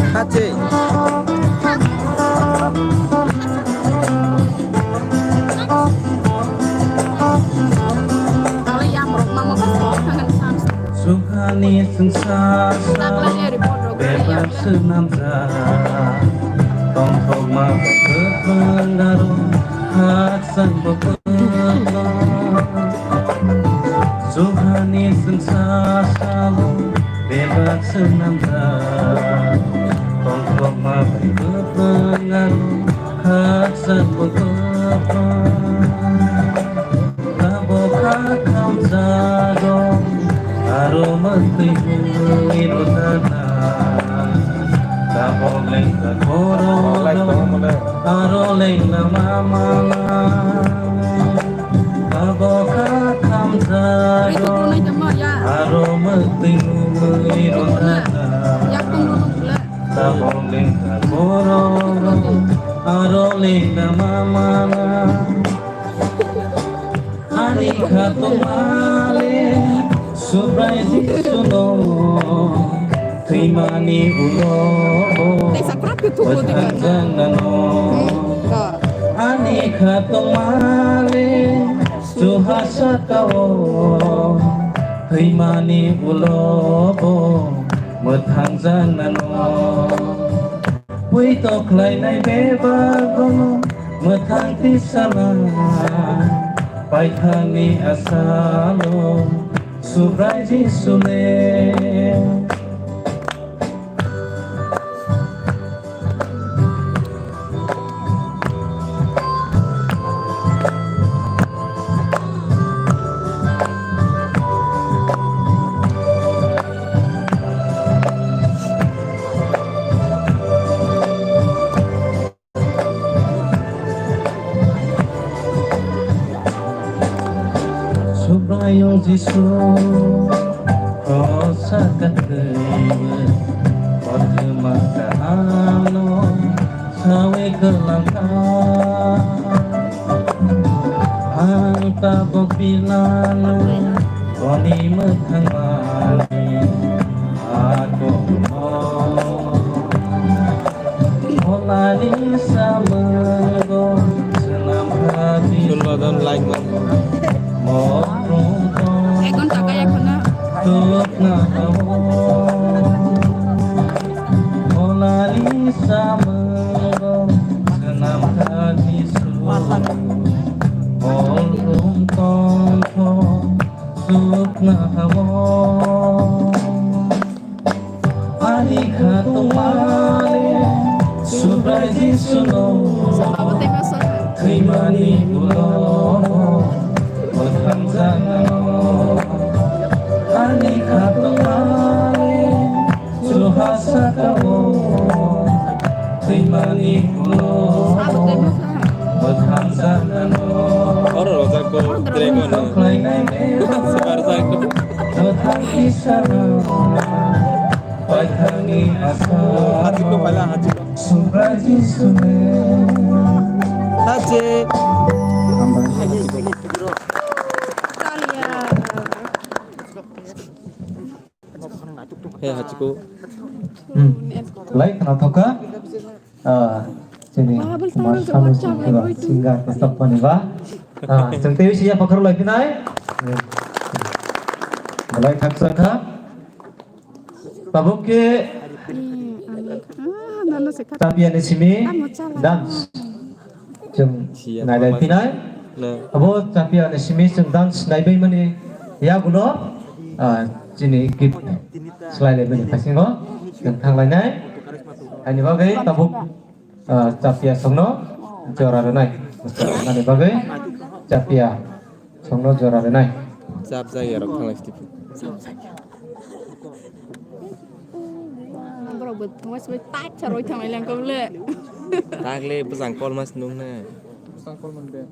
Hachi. Sukhani swngchar bebak swnamjak, tongthokma kwplwng aro hakchangbo kwplwng. Sukhani swngchar bebak swnamjak, tongthokma bai kwplwng aro hakchangbo kwplwng. Tabok kha khamjago, aro mwktwi hwnwi rwjana. Tabok lengkha borok, aro lengna mama. Tabok kha khamjago, aro mwktwi hwnwi rwjana. Tabok lengkha borok, Aro lengna mamana ani khatungmale Subrai Jisuno thwimani ulo Tei sakrap khe thugo de. Bwthangjak nano. Hmm, ani khatungmale chuha sakao thwimani ulo bo mwthangjak nano. Pui to khlainai bebak bono mwthang tisana paithani asalo Subrai Jisune. Subraiyung Jisu, krosa kathwibwi, kothoma kahamno sawi kwlangkha. Ang tabuk binano boni mwthangmani akono. Sulbadan like man. Ek ghonta kaya khuna. Ani khatungmani Subrai Jisuno thwimani ulo mwthangjaknano. Ani khatungmani chuha sakao thwimani ulo mwthangjaknano. Oro rojak bo dragon no. Sibar jak. Mwthang kisa. Paithani asa. Hachiko paila, hachiko. Subrai Jisune. Hachi. He, hachiko. Hmm. Lai, khna thoka. Ah, chini Kumar Sanu sing khe ba, singer khe tokmani ba. Ah, chwng tei siya pakhar lai phinai. Belai thaksa kha. Tabuk khe Chapia ni simi dance. Chwng nailai phinai. Abo Chapia ni simi chwng dance naibai mani yagulo, ah, chini gift slai lai bini phasingo chwng thanglainai. Ani bagwi tabuk, ah, Chapia songno jora rwnai. Ani bagwi Chapia songno jora rwnai. Chap jaya rok thanglai sidi. Borok bo thangma sibai tak sa roi thanglai lang kobole. Takle bwsang kol mas nung na. Bwsang kol man de.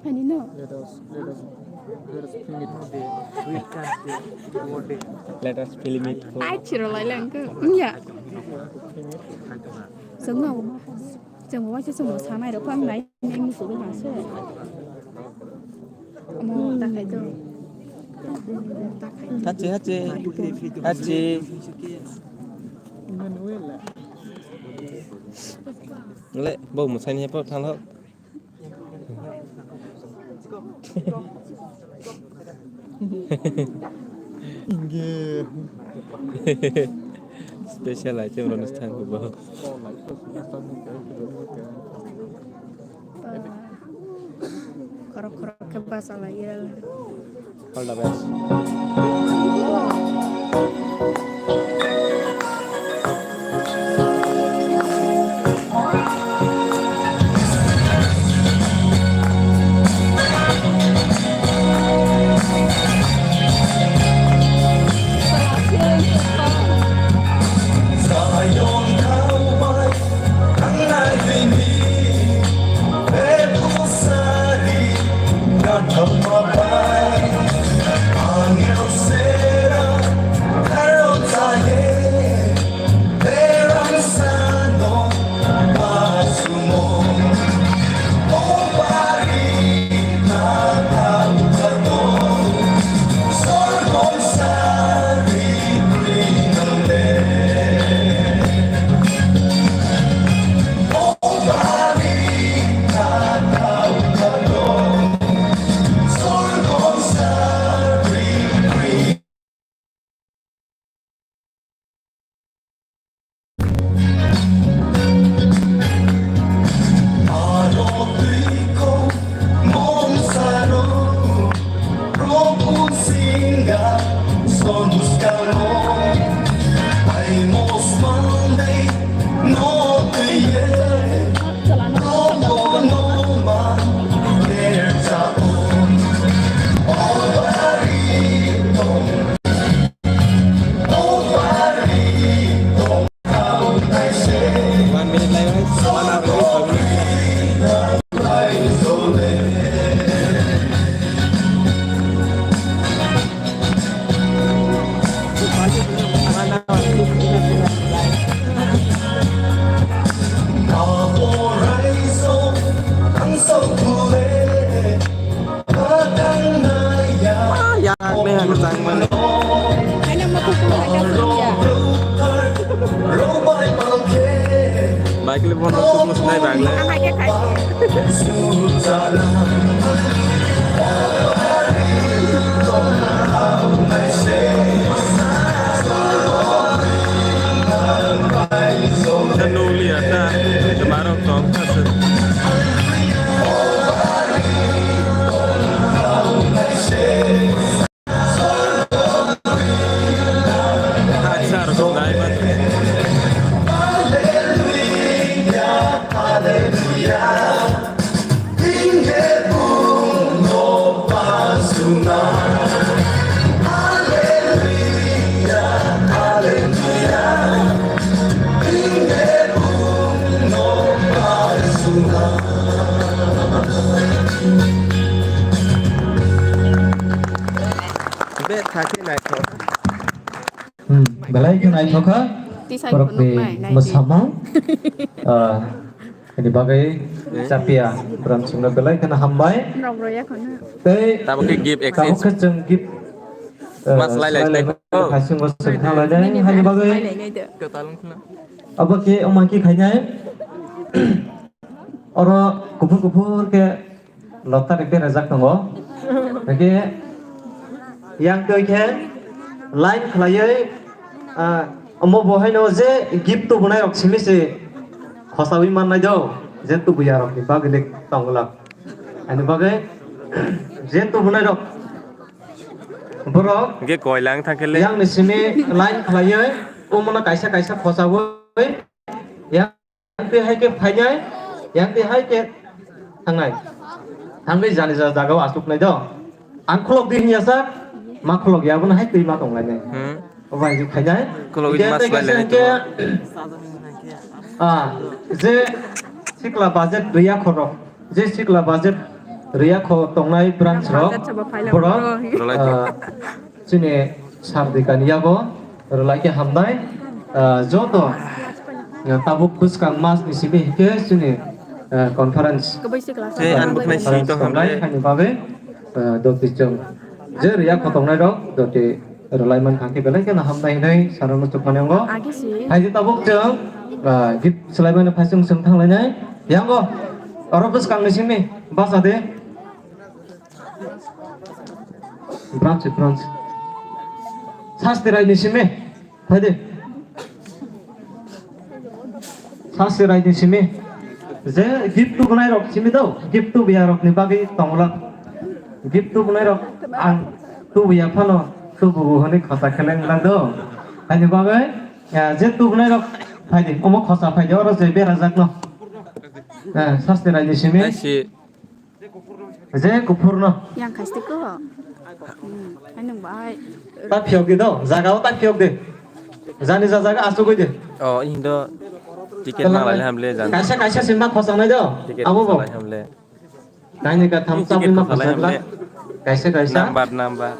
Ani no. Let us, let us, let us film it today. We can stay. What day? Let us film it. Tak chiro lai lang ko. Ya. Songno. Chwng bo waisa chwng bo sanai rok phang nai nai muchungwi mangse. Omo ta khai do. Hachi, hachi. Hachi. Le, bo mwsai ni hepo thang lo. Inge. Special item rwna thang bo. Khorok khorok khe basa lai ya. All the best. Nuli ata, temarok tong kasih. Bethak khe naithok. Hmm, belai khe naithok kha. Tisai borok phunuk ni nai, nai di. Mwsamung. Ah, ini bagwi chapia bwrang songno belai kheno hambai. Rok roya kheno. Tei tabuk khe gift tabuk exchange. Khe chwng gift, eh, mas lai lai slai lai. Tei lai. Khaichung bo swng thanglai nai. Nini hani bagwi. Slai lai nai do. Abo khe omo khe khainai. Oro kuphur kuphur khe lotari berajak tongo. Hwnkhe yang twi khe line khlaiwi, ah, omo bo haino je gift tubunai rok simi se khosaui mannai do, je tubuya rokni bagwi le tongwlak. Ani bagwi je tubunai rok borok hwnkhe koilang thangkhe le yang ni simi line khlaiwi omono kaisa kaisa khosaui yang Yang twi hai khe phainai, yang twi hai khe thangnai. Thangwi jani ja jagao achuknai do. Ang khulok di hinya sa, ma khulok ya, abono hai twi ma tonglainai. Hmm. Obo hai khe phainai. Khulok di. Hingke ma tei slai kaisa lainai hingke, tongma. Ah, je sikla budget riya khorok, je sikla budget riya kho tongnai branch rok, budget sabo phaila borok, borok. Rwlai di. Ah, Chini sardikani yago rwlai khe hamnai, ah, joto, ah, tabuk bwskang mas ni simi hwnkhe chini, ah, conference. Kwbui se class. Tei ang bwkhnai swi tong hamle. Conference tongnai haini bagwi, ah, doti chwng je riya khotongnai rok doti rwlai man kha khe belai kheno hamnai hinwi sana muchuk mani wngo. Agi si. Hai je tabuk chwng, ah, gift swlai mani phaisung chwng thanglainai. Yango oro bwskang ni simi basa de. Branch, branch. Sasti rai ni simi. Phaidi. Sasti rai ni simi. Je gift tubunai rok simi do. Gift tubuya rok ni bagwi tongla. Gift tubunai rok ang tubuya phano tubu hwnwi khosa kheleng lang do. Ani bagwi, eh, je tubunai rok phaidi. Omo khosa phaidi oro je berajak no. Eh, sasti rai ni simi. Aisi. Je kuphurno. Yang khasti ko. Hmm, hai nung bai. Ta phiyok di do, jaga o ta phiyok di. Jani ja jaga asugwi di. Oh, indo ticket ma lai hamle jan. Kaisa kaisa simba khosangnai do. Ticket abo bo. Lai hamle. Kaini ka tham ticket chapima khosangnai khosakla. Hamle. Kaisa kaisa. Number, number.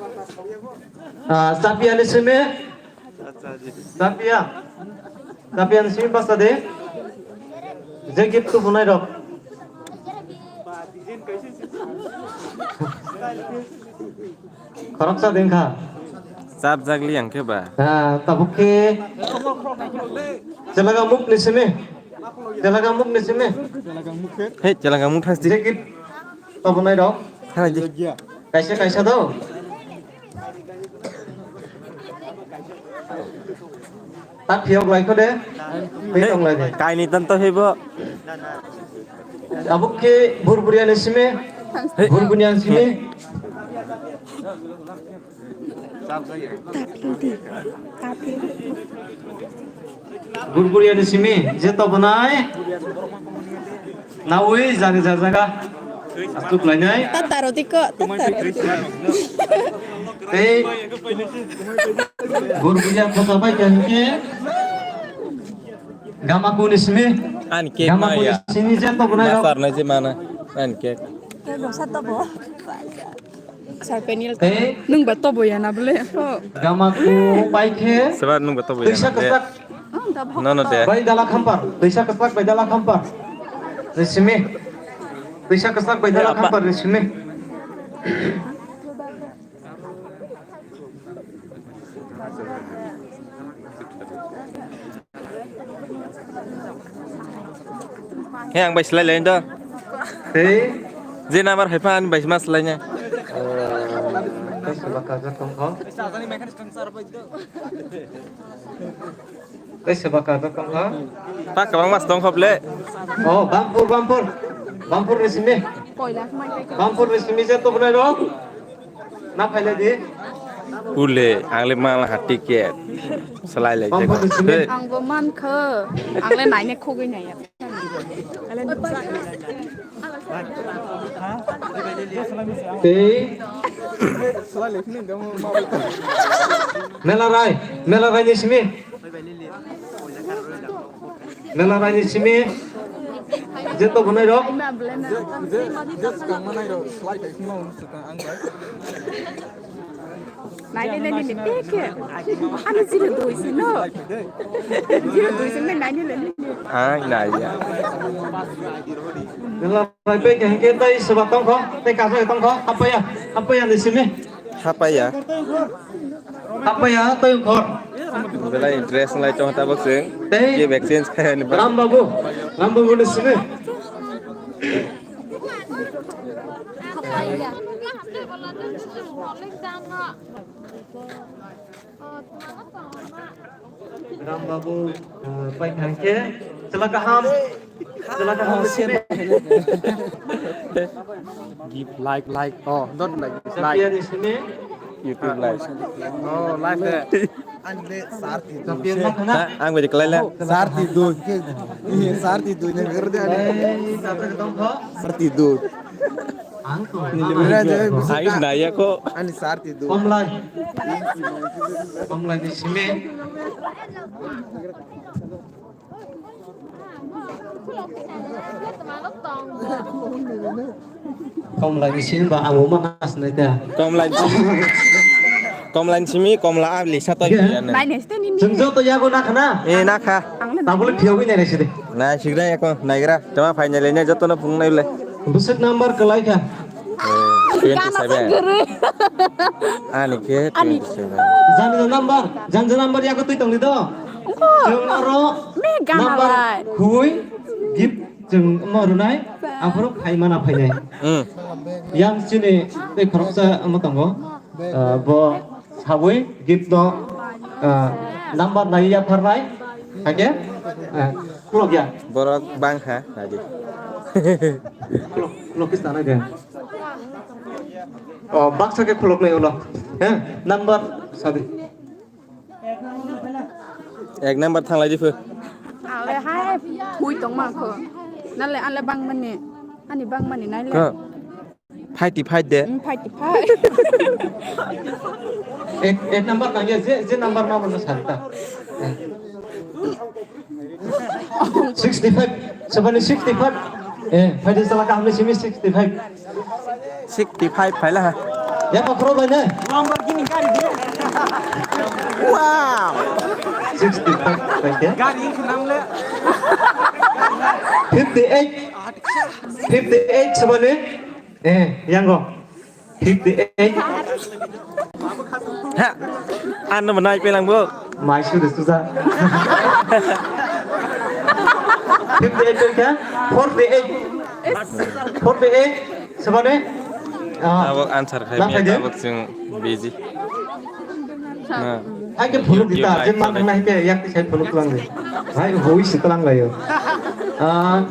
Ah, chapi ani simi. Tapia. Tapia ni simi basa de. Je gift tubunai rok. Khoroksa dengkha. Chap jagli ang khe ba. Ha, tabuk khe. Chelaga muk ni simi. Chelaga muk ni simi. Hei, chelaga muk thasti. Je gift tubunai rok. Thana di. Kaisa kaisa do. Ta phiyok lai kho de. Tei tong lai de. Kaini tan to hebo. Tabuk khe burburia ni simi. Hey. Burburia ni simi. Tapil di. Tapil. Burburia ni simi je tobonai. Nawi jani jajaga. Asuk lainai. Tataro tiko, tataro. Tei burburia kota bai kangke. Gamaku ni simi. Ani cake ma ya. Simi je tobonai. Masar na je mana. Ani cake. Cake dosa tobo. Sir Peniel. Eh? Nung ba tobo ya na bole. Oh. Gamaku pai khe. Seba nung ba tobo ya na bole. Twisa kwchak. No, no, de. Bai dala khampar. Twisa kwchak bai dala khampar. Resimi. Twisa kwchak bai dala khampar resimi. He ang bai slai lai do. Tei? Je number hai pha ani bai ma slai nya. Tei soba kajak tong kho. Tei soba kajak tong kho. Pa kabang mas tong kho ble. Oh, Bampur, Bampur. Bampur ni simi. Bampur ni simi je to bwnai rok. Na phailai di. Ule, ang le mala ha ticket. Salai lai. Ang bo man kho. Ang le naine khogwi naiya. Tei. Mela rai, mela rai ni simi. Mela rai ni simi. Je to bwnai rok. Naini le nini peke. Ani zero dui si no. Zero dui si nai naini le nini. Ang naiya. Nila bai peke hingke tai soba tong kho, tai kasa tong kho, hapaya, hapaya ni simi. Hapaya. Hapaya tai khor. Belai interest lai tong ta bok sing. Tei. Ye vaccine khe ni ba. Ram Babu, Ram Babu ni simi. Ram Babu, eh, pai thangkhe, chwla kaham, chwla kaham. Give like, like, oh, don't like, like. Champion ni simi. YouTube live. Oh, live de. Champion ma khana. Ha, ang bai kalai la. Sarti dui. Sarti dui ne gerde ani. Ei, satu ketong kho. Sarti dui. Ang to. Ais naiya ko. Ani sarti dui. Komlai. Komlai ni simi. Komla ni sini ba ang uma as nai ta. Komla ni simi, komla ni simi, komla a lisa to. Iya. Nai ne ste ni. Jeng joto yago na khana. Eh, na kha. Tabule phiyawi nai sidi. Na sigra yako, naigra. Tama final ne joto no phung nai le. Busuk number kalai kha. Eh, twenty seven. Ani khe twenty seven. Jani number, jani number yago twi tongni do. Jeng aro number hui gift jeng mo runai, aphuru phai mana phainai. Hmm. Yang sini tei khoroksa mo tongo. Ah, bo sabui gift no, ah, number nai ya pharnai. Hake? Ah, klok ya. Borok bang kha, nadi. Klok, klok kis tanai de. Oh, baksa khe khuluknai ulo. He? Number sadi. Ek number thanglai di phu. Ale hai, hui tong ma kho. Nale ale bang mani. Ani bang mani nale. Ko. Fight di fight de. Hmm, fight di fight. Ek, ek number nang ya, je, je number ma bono santa. Sixty five, sabani sixty five. Eh, phaidi sala kaham ni simi sixty five. Sixty five phaila ha. Ya pakhoro bai ne. Lamborghini gari de. Wow. Sixty five, thank you. Gari insu namle. Fifty eight. Fifty eight sabani. Eh, yango. Fifty eight. Ha. Ano manai pelang bo. Mai su de suja. Fifty eight ka? Forty eight. Forty eight. Sabane? Ah. Tabok answer khai. Tabok sing busy. Hai ke phuluk dita, je man thangna hai ke yak tisai phuluk tulang de. Hai hui si tulang layo. Ah,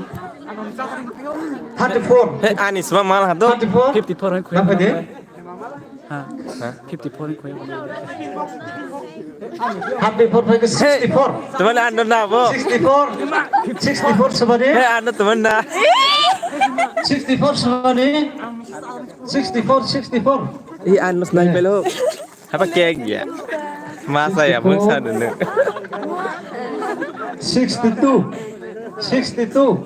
thirty four. He, ani sima mal ha do. Thirty four. Fifty four hai khoi. Apa de? Ha. Ha? Fifty four hai khoi. Thirty four hai ke sixty four. Teman ando na bo. Sixty four. Sixty four sabani. He, ando teman na. Sixty four sabani. Sixty four, sixty four. Ih, anu senai pelo. Apa kek ya? Masa ya, pun sana ne. Sixty two. Sixty two.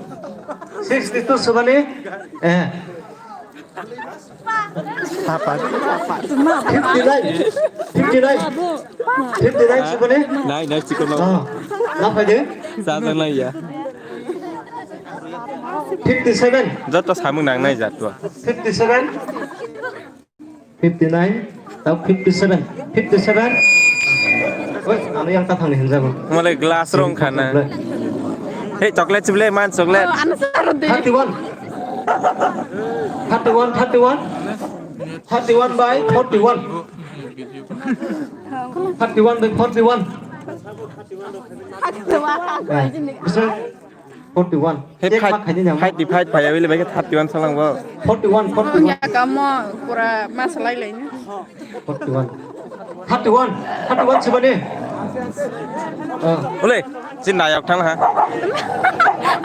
Sixty two sabani. Eh. Apa? Fifty nine. Fifty nine. Fifty nine sabani. Nai, nai, chikon. Ah, na phaide? Sana nai ya. Fifty seven. Joto samung nang nai jatwa. Fifty seven. Fifty nine, tao fifty seven, fifty seven. Oi, ano yang tathang ni hinjago. Male glass rong khana. Hey, chocolate sibole, man, chocolate. Oh, ano sa rode. Thirty-one. Thirty-one, thirty-one. Thirty-one by forty-one. Thirty-one by forty-one. Thirty-one. Bisa forty-one. Hey, ek fight, mak khaini nang. Fight di fight, fight, abile bai thirty-one salang bo. Forty-one, forty-one. Ya, kamu pura masalai lain. Forty-one. Thirty-one. Thirty-one sibani. Ah. Ule, chin nayok thang ha.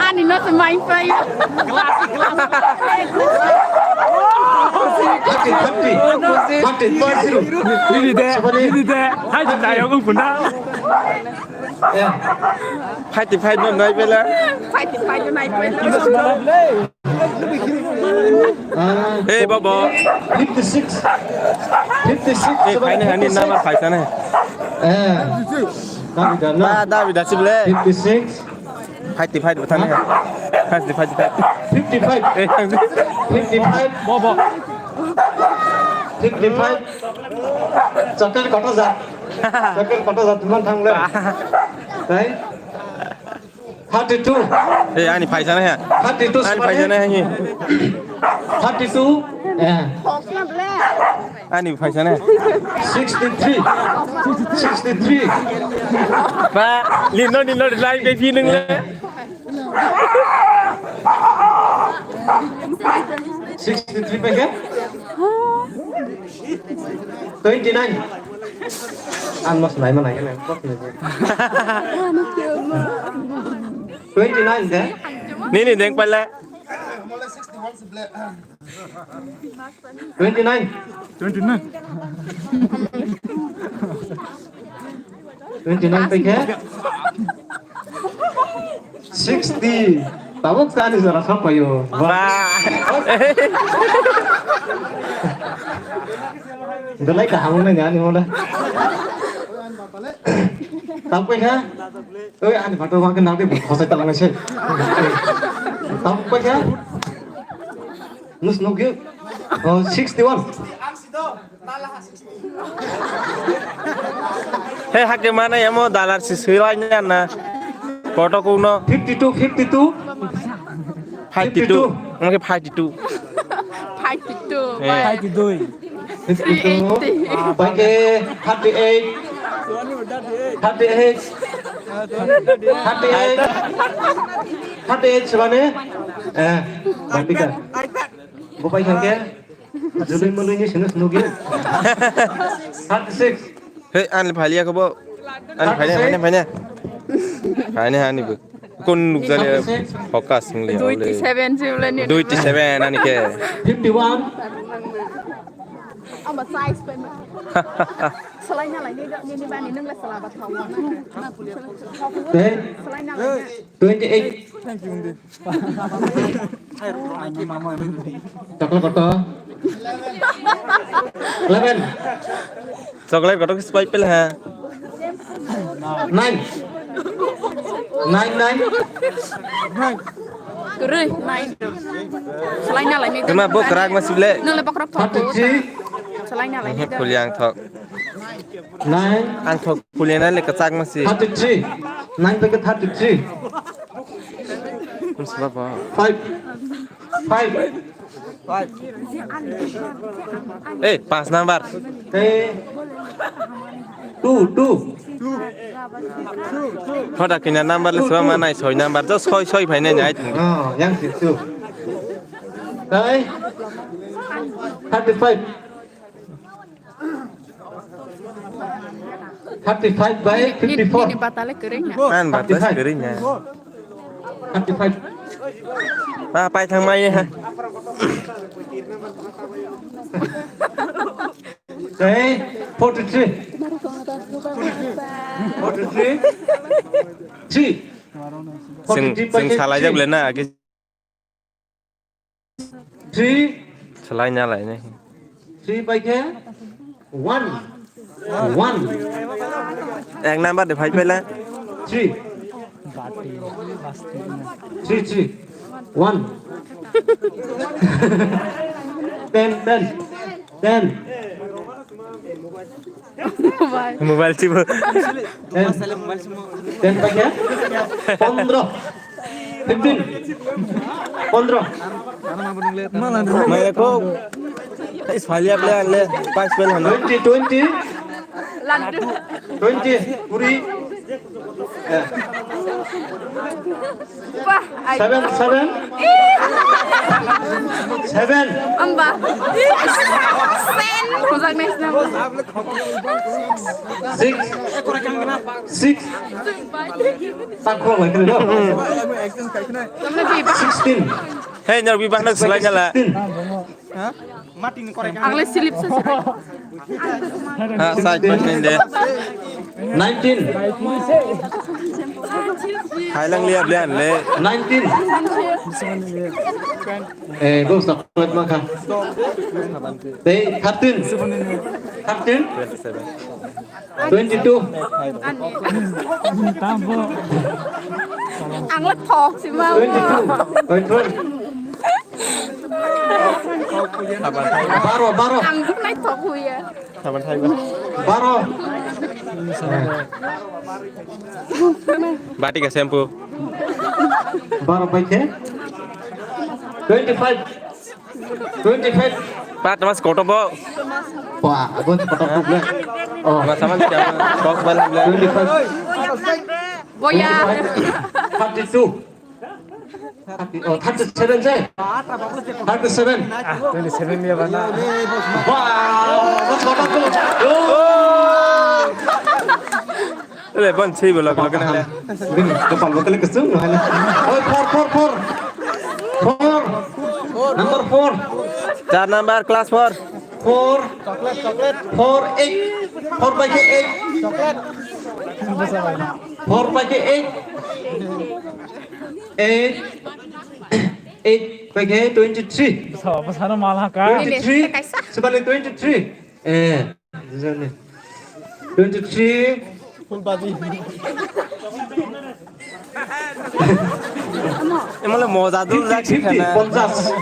Ani no se mai pai. Thirty, thirty. Thirty, five zero. Nini de, sibani. Nini de. Hai chin nayok ung punda. Eh. Fight di fight no nai pela. Fight di fight no nai pela. Ah, hey, Bobo. Fifty-six. Fifty-six. Eh, seven, phaini hani fifty-six. Number phaisa ne. Eh. David, no? Da, David, asib le. Fifty-six. Fight di fight, butang ne. Fight di fight, fight. Fifty-five. Eh, fifty-five. Bobo. Fifty-five. Chocolate kotor jat. Chocolate kotor jat, man thang le. Right? Thirty-two. Eh, ani phaisa na ya. Thirty-two. Ani phaisa na ya. Thirty-two. Eh. Ani phaisa na. Sixty-three. Sixty-three. Ba, lino, lino, lai, be, feeling le. Sixty-three paikha? Twenty-nine. Ang mas nai ma nai ma. Twenty-nine de? Nini deng pala. Twenty-nine. Twenty-nine. Twenty-nine paikha? Sixty. Tabuk tani jora khapayo. Ba. Belai kaham nang ani mola. Tabuk paikha? Oi, ani photo wake nang de khosai talang se. Tabuk paikha? Nus nugyo. Oh, sixty-one. He hake mana emo dalar si sui lai na na. Koto kuno. Fifty-two, fifty-two. Fifty-two. Oke, fifty-two. Fifty-two. Eh. Fifty-two. Fifty-two. Paike thirty-eight. Thirty-eight. Thirty-eight. Thirty-eight sebane. Eh, bandika. Bupai sangke. Joloi moloi ni sino sino gini. Thirty-six. Hei, ani phaliya kobo. Ani phaliya, phaliya, phaliya. Phaliya ani bo. Kon nukjali focus nungli. Twenty-seven sih ulan ni. Twenty-seven ani ke. Fifty-one. Ama size pen. Selain yang lain ni ni bani nung lah salah bat hawa. Twenty-eight. Chocolate kotor. Eleven. Chocolate kotor kis pai pel ha. Nine. Nine, nine. Kere, nine. Selain yang lain ni. Kema bo kerak masih bele. Nung le bokrak thok. Thirty-three. Selain yang lain ni. Kuliang thok. Nine. Ang thok kuliana le kachak masi. Thirty-three. Nine paike thirty-three. Five. Five. Eh, pas number. Eh. Two, two. Hoda kina number le swa manai soi number. Jo soi soi phainai nai. Oh, yang situ. Hai. Thirty-five. Thirty-five by fifty-four. Nini batale kering na. Man, batale kering na. Thirty-five. Pa, pai thang mai ha. Hey, forty-three. Forty-three. Three. Sing, sing salai jak le na, agi. Three. Salai na lai ne. Three paike one. One. Ek number de phai pela. Three. Three, three. One. Ten, ten. Ten. Mobile chibo. Ten. Ten paike? Pondro. Fifteen. Pondro. Maya ko. Is fali able ale. Pas bel hana. Twenty, twenty. Twenty. Kuri. Eh. Wah, ai. Seven, seven. Seven. Amba. Sen. Rojak nes na. Six. Six. Takho lagi no. Sixteen. Hey, nyar bibak nak selai nyala. Sixteen. Ang le slip sa. Ha, side by side de. Nineteen. Hai lang liya blian le. Nineteen. Eh, go stop. Makha. Tei thirteen. Thirteen. Twenty-seven. Twenty-two. Ang le thok si ma. Twenty-two. Twenty-one. Baro, baro. Ang le thok huya. Baro. Bati ka shampoo. Baro pai khe. Twenty-five. Twenty-five. Pat mas koto bo. Wah, abon koto bo ble. Oh. Mas sama siapa? Kok bal ble. Twenty-five. Boya. Twenty-five. Thirty-two. Thirty, oh, thirty-seven je. Thirty-seven. Ah, twenty-seven dia bana. Wah, abon koto bo. Oh. Le bon sei bo log log na le. Bini kapal bo kale kusum no hale. Oi, four, four, four. Four. Number four. Char number, class four. Four. Four, eight. Four by eight. Four by eight. Eight. Eight by twenty-three. Sa, pasana malaka. Twenty-three. Sebalik twenty-three. Eh, twenty-three. Emang le moja dulu lagi fifty, kan? Ponchas.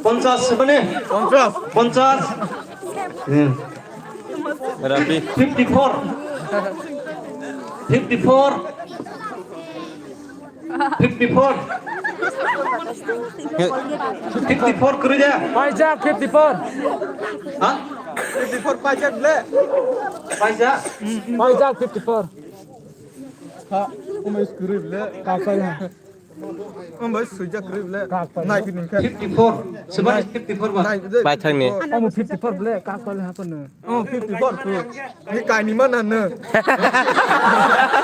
Ponchas, sebenarnya? Ponchas. Ponchas. Hmm. Rapi. Fifty-four. Fifty-four. Fifty-four. Fifty-four kuri dia. Paisa fifty-four. Hah? Fifty-four paisa ble. Paisa. Paisa fifty-four. Ha, umai kuri ble. Kakai ha. Umai suja kuri ble. Kakai. Nai kini ka. Fifty-four. Sebenarnya fifty-four ba. Bai thang ni. Omo fifty-four ble. Kakai ha kono. Oh, fifty-four tu. Ni kaini mana ne?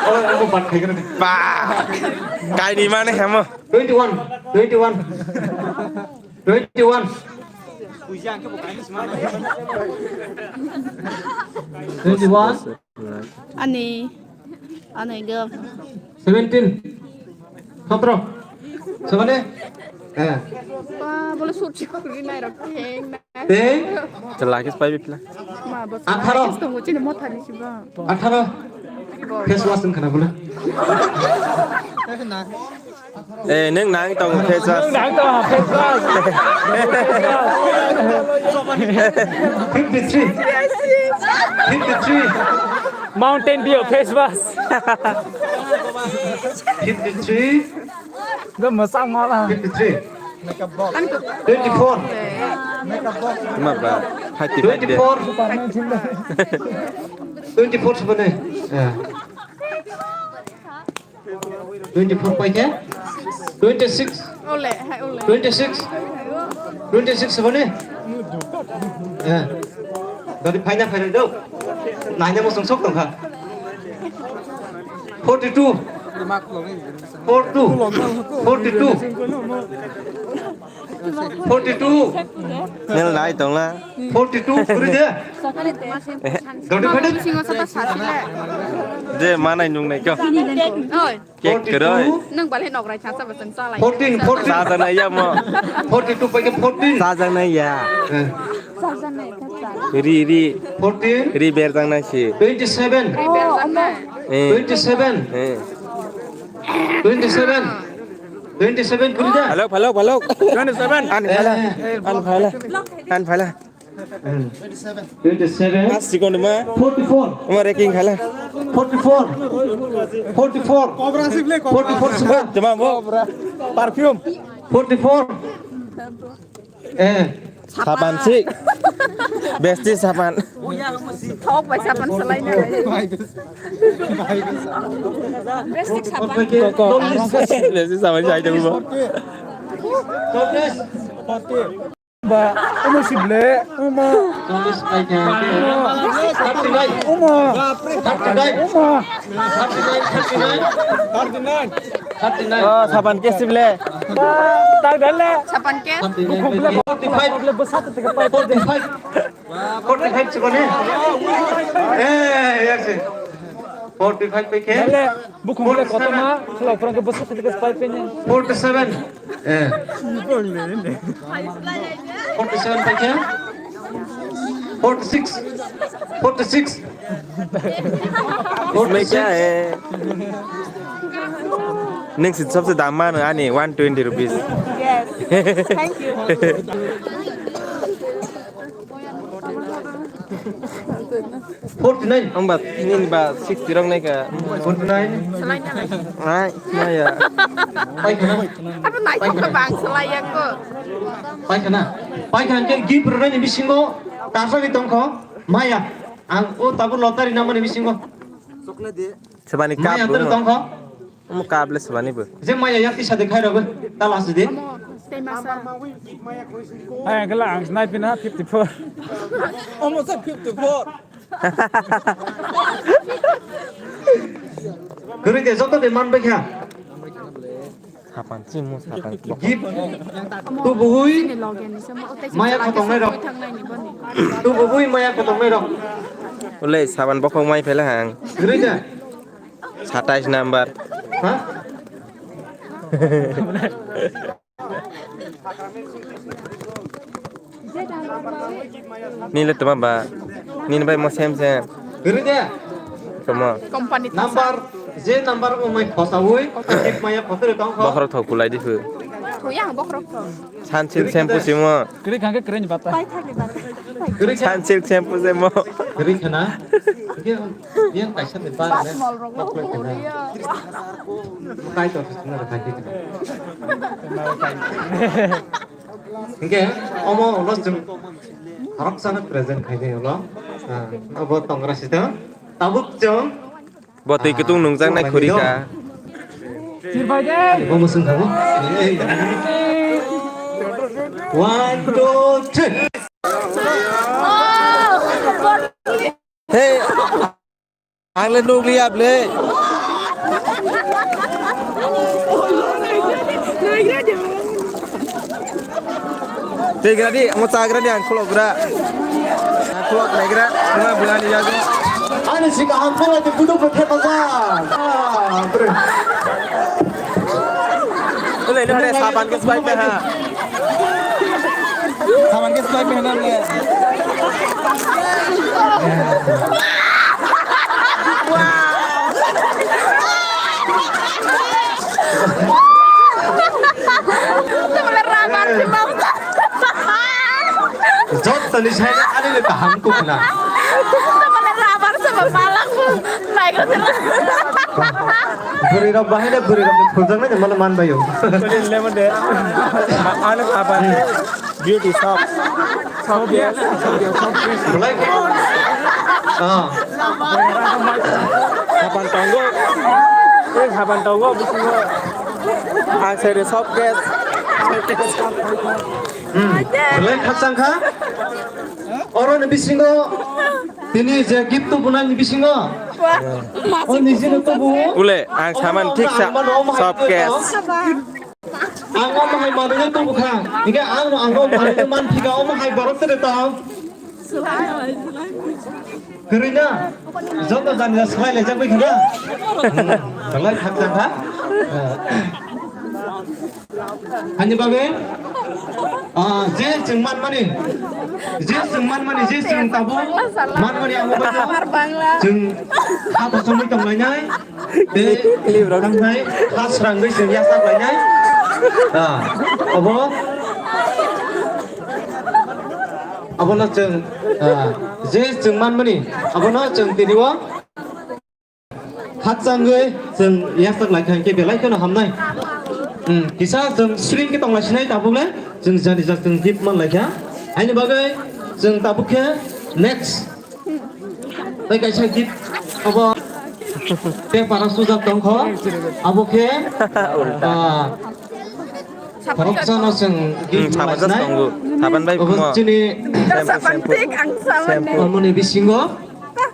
Oh, aku bat khai kena ni. Ba. Kaini mana hemo? Twenty-one, twenty-one. Twenty-one. Twenty-one. Ani, ani gam. Seventeen. Sotro. Sabane? Eh. Ba, bole sotro kuri nai rok theng na. Tei? Chalakis pai bipla. Ma, ba, Atharo. Chalakis tongo, chini mothani si ba. Atharo. Face wash wngkha na bole. Eh, neng nang tong face wash. Nang tong face wash. Fifty-three. Fifty-three. Mountain Dew face wash. Fifty-three. Gama sang mala. Fifty-three. Twenty-four. Twenty-four. Twenty-four sebenarnya. Ya. Twenty-four paikhe? Twenty-six. Ole, hai ole. Twenty-six. Twenty-six sebenarnya. Ya. Dari paina paina do. Nanya mo sok tongkha. Forty-two. Forty-two. Forty-two. Forty-two. Nel nai tongla. Forty-two kuri de. Dodi pede. Singo sata sasile. Je manai nung nai ko. Oi. Cake kwrwi. Nang balai nokrai chasa basang salai. Fourteen, fourteen. Sajaknai ya mo. Forty-two paikhe fourteen. Sajaknai ya. Eh. Ri, ri. Fourteen. Ri berjaknai si. Twenty-seven. Eh. Twenty-seven. Eh. Twenty-seven. Twenty-seven kuri da. Phalok, phalok, phalok. Twenty-seven. An phala. Eh. An phala. An phala. Twenty-seven. Sikon ma. Forty-four. Ma ranking khala. Forty-four. Forty-four. Forty-four. Tama bo. Perfume. Forty-four. Eh. Sapan sih. Besti sapan. Thok bai sapan selain. Besti sapan. Besti sapan saya jago. Ba, omo si ble, omo. Thirty-nine. Omo. Thirty-nine. Omo. Thirty-nine, thirty-nine. Thirty-nine. Oh, sapan ke si ble. Tak dale. Sapan ke? Thirty-nine. Forty-five. Forty-five. Forty-five chikoni. Eh, yes. Forty-five paikhe. Dale, bukhum le kotoma, khwlai phrang ke bwswk khe pai peni. Forty-seven. Eh. Forty-seven paikhe. Forty-six. Forty-six. Forty-six. Neng si sabse dam mano ani one twenty rupees. Yes. Thank you. Forty-nine. Ang ba, nini ba sixty rok nai ka. Forty-nine. Ai, maya. Paikha na. Apa nai ka bang selai aku. Paikha na. Paikha na ke gift rwna ni bisingo kasa ni tongkho. Maya. Ang o tabu lottery namani bisingo. Sebani maya kap tongkho. Omo kable swbani bo. Je maya yang tisa de khai rogo, tala si de. Omo, tei masa. Hai, ang kala ang nai pina fifty-four. Omo sa fifty-four. Guri de joto de man bekha. Sapan si mo sapan. Gift. Omo, tu buhui. Sini loge ni sama, o tei maya sini khotong nai rok. Thangnaini boni. Tu buhui maya khotong nai rok. Ulai sapan bokong mai phela hang. Guri de. Satais number. Ha? Nile tuma ba. Nini bai mo sem sem. Giri de. Tuma. Company number, je number o mai khosawi, tip maya khosre tong kho. Bokhorok thok kulai di phu. Thuyang bokhorok thok. Sansil shampoo simo. Kiri khangke kiri ni bata. Pai thak ni bata. Giri kha. Sansil shampoo simo. Giri khana. Yang kaisa ni ba ne. Chocolate khana. Kai to khana khai di. Hingke omo ulo chwng khoroksa no present khai di ulo. Ah, abo tongra sita. Tabuk chwng Bo twi kwtung nungjaknai khuri ka. Bo mwswng kha bo. One, two, three. Hey. Ang le nukliya ble. Tei gra di, omo cha gra di, ang khulok gra. Ang khulok nai gra, nima bwlani yago. Ani si kaham khulok di buduk bo thepa ja. Ah, bre. Ule, ule, saban ke swipe ha. Saban ke swipe ha na ule. Jotoni sai ani le kaham ko na. Tamane rabar se ba malak bo. Nai ko. Bwrwi rok bahai le bwrwi rok khuljaknai de mano man baio. Lemon de. Ano apa? Beauty shop. Shop ya. Belai. Ah. Hapan tongo. Eh, hapan tongo bisingo. Ang sere shop case. Hmm. Belai khachang kha. Oro ni bisingo tini je gift tu bunai ni bisingo. O ni jino tu bu. Ule, ang saman thik sa. Shop case. Ang omo hai manwi tubu kha. Hingke ang no ang omo manwi man thika omo hai borok tere tong. Kwrwi na? Joto jani ja swlai lai jak bai khana. Hmm, belai khak jak ha. Hani babe? Ah, je chwng man mani. Je chwng man mani, je chwng tabuk man mani ang omo bai. Chwng ha bosongwi tong lai nai. Tei, tei rok nang nai, ha srangwi se ya sa bai nai. Ah, obo. Abono chwng, ah, je chwng manmani, abono chwng tini o khakchangwi chwng yasak lai kha, hwnkhe belai kheno hamnai. Hmm, kisa chwng sring khe tong lai sinai, tabuk le chwng jani jak chwng gift man lai kha. Haini bagwi chwng tabuk khe next tei kaisa gift abo paper o sujak tong kho, abo khe, ah, khoroksa no chwng gift Hmm, man lai sabaja sinai. Tongo. Saban bai Obo kumo. Chini Shampoo, shampoo. Shampoo. Omoni bisingo,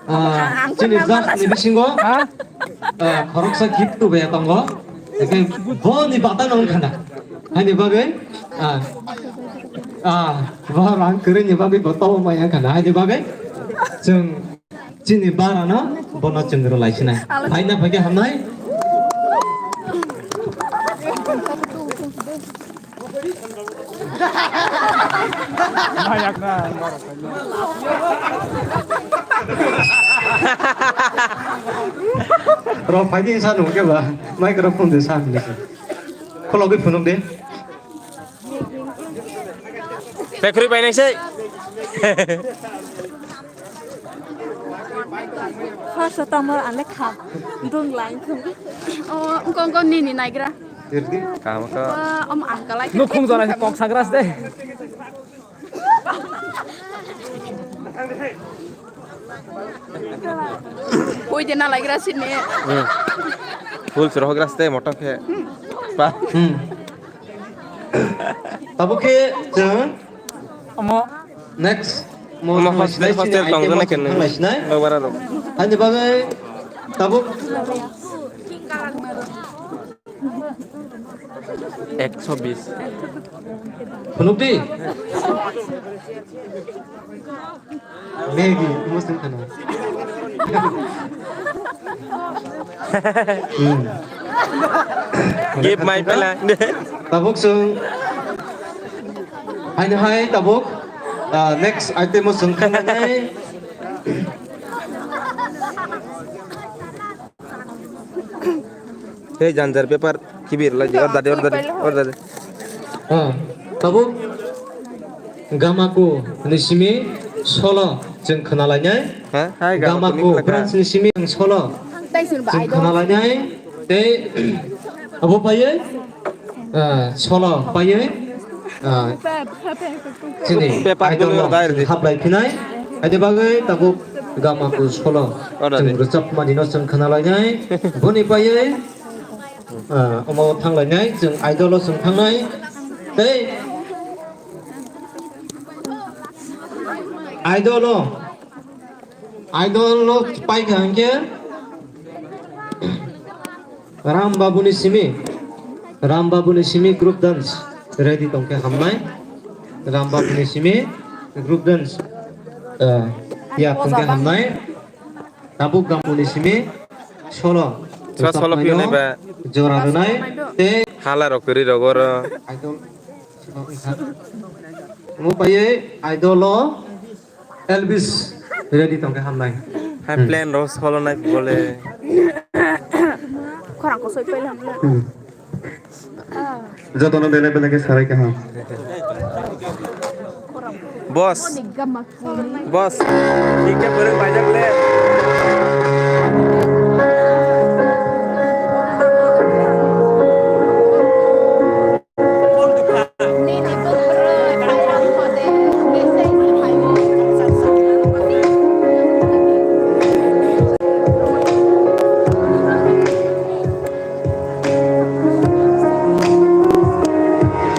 ah, chini just ni bisingo, ah, khoroksa gift tu be tongo. Eke bo ni bata nong khana. Hani bagwi, ah, ah, bo rang kwrwi ni bagwi bo tobo maya khana. Hani bagwi chwng chini bara no bono chwng rw lai sinai. Phaina phai khe hamnai. Rok phai di sa nung ke ba, microphone de sa nung ke. Khulogwi phunuk de. Pekhri bai nai sei. First tamo ang le kham. Dung line thum. O, engko, engko nini naigra. Dirdi. Kam ka. Wah, om ang kalai. Nukhung jora si kok sagras de. Poi de na laigra sini. Hmm. Full suro hogra ste moto khe. Pa. Hmm. Tabuk khe chwng Omo. Next. Omo hostel, hostel tong jana kene. Nang bara rok. Ani bagwi tabuk. Ekso bis. Phunukdi. Maggie, imo sing khana. Hmm. Give my pela. Tabuk sung. Haino hai tabuk. Ah, next item o sung khana nai. Hei janjar paper kibir lai di, order di, order di, order di. Ah, tabuk Gamaku ni simi solo chwng khna lainai. Ha? Hai, Gamaku Gamaku ni branch ni simi ang solo chwng khna lainai. Tei abo paiye, ah, solo paiye, ah, chini idol no haplai phinai. Ani bagwi tabuk Gamaku solo chwng rwchap mani no chwng khna lainai. Boni paiye, ah, omo thang lainai, chwng idol o chwng thangnai. Tei idol o Idol no pai kha hwnkhe Ram Babu ni simi, Ram Babu ni simi group dance ready tongkhe hamnai. Ram Babu ni simi group dance, eh, ya tongkhe hamnai. Tabuk Gamaku ni simi solo. Sa solo rwchapmai no phinai ba. Jora rwnai tei hala rok kwrwi rok oro. Idol. Mo paiye idol o Elvis ready tongkhe hamnai. Hai plan ro solo nai bole. Khorang ko soi pele hamnai. Hmm. Jotono belai belai khe sarai kaham. Boss. Boss. Thik khe bwrwng baijak le.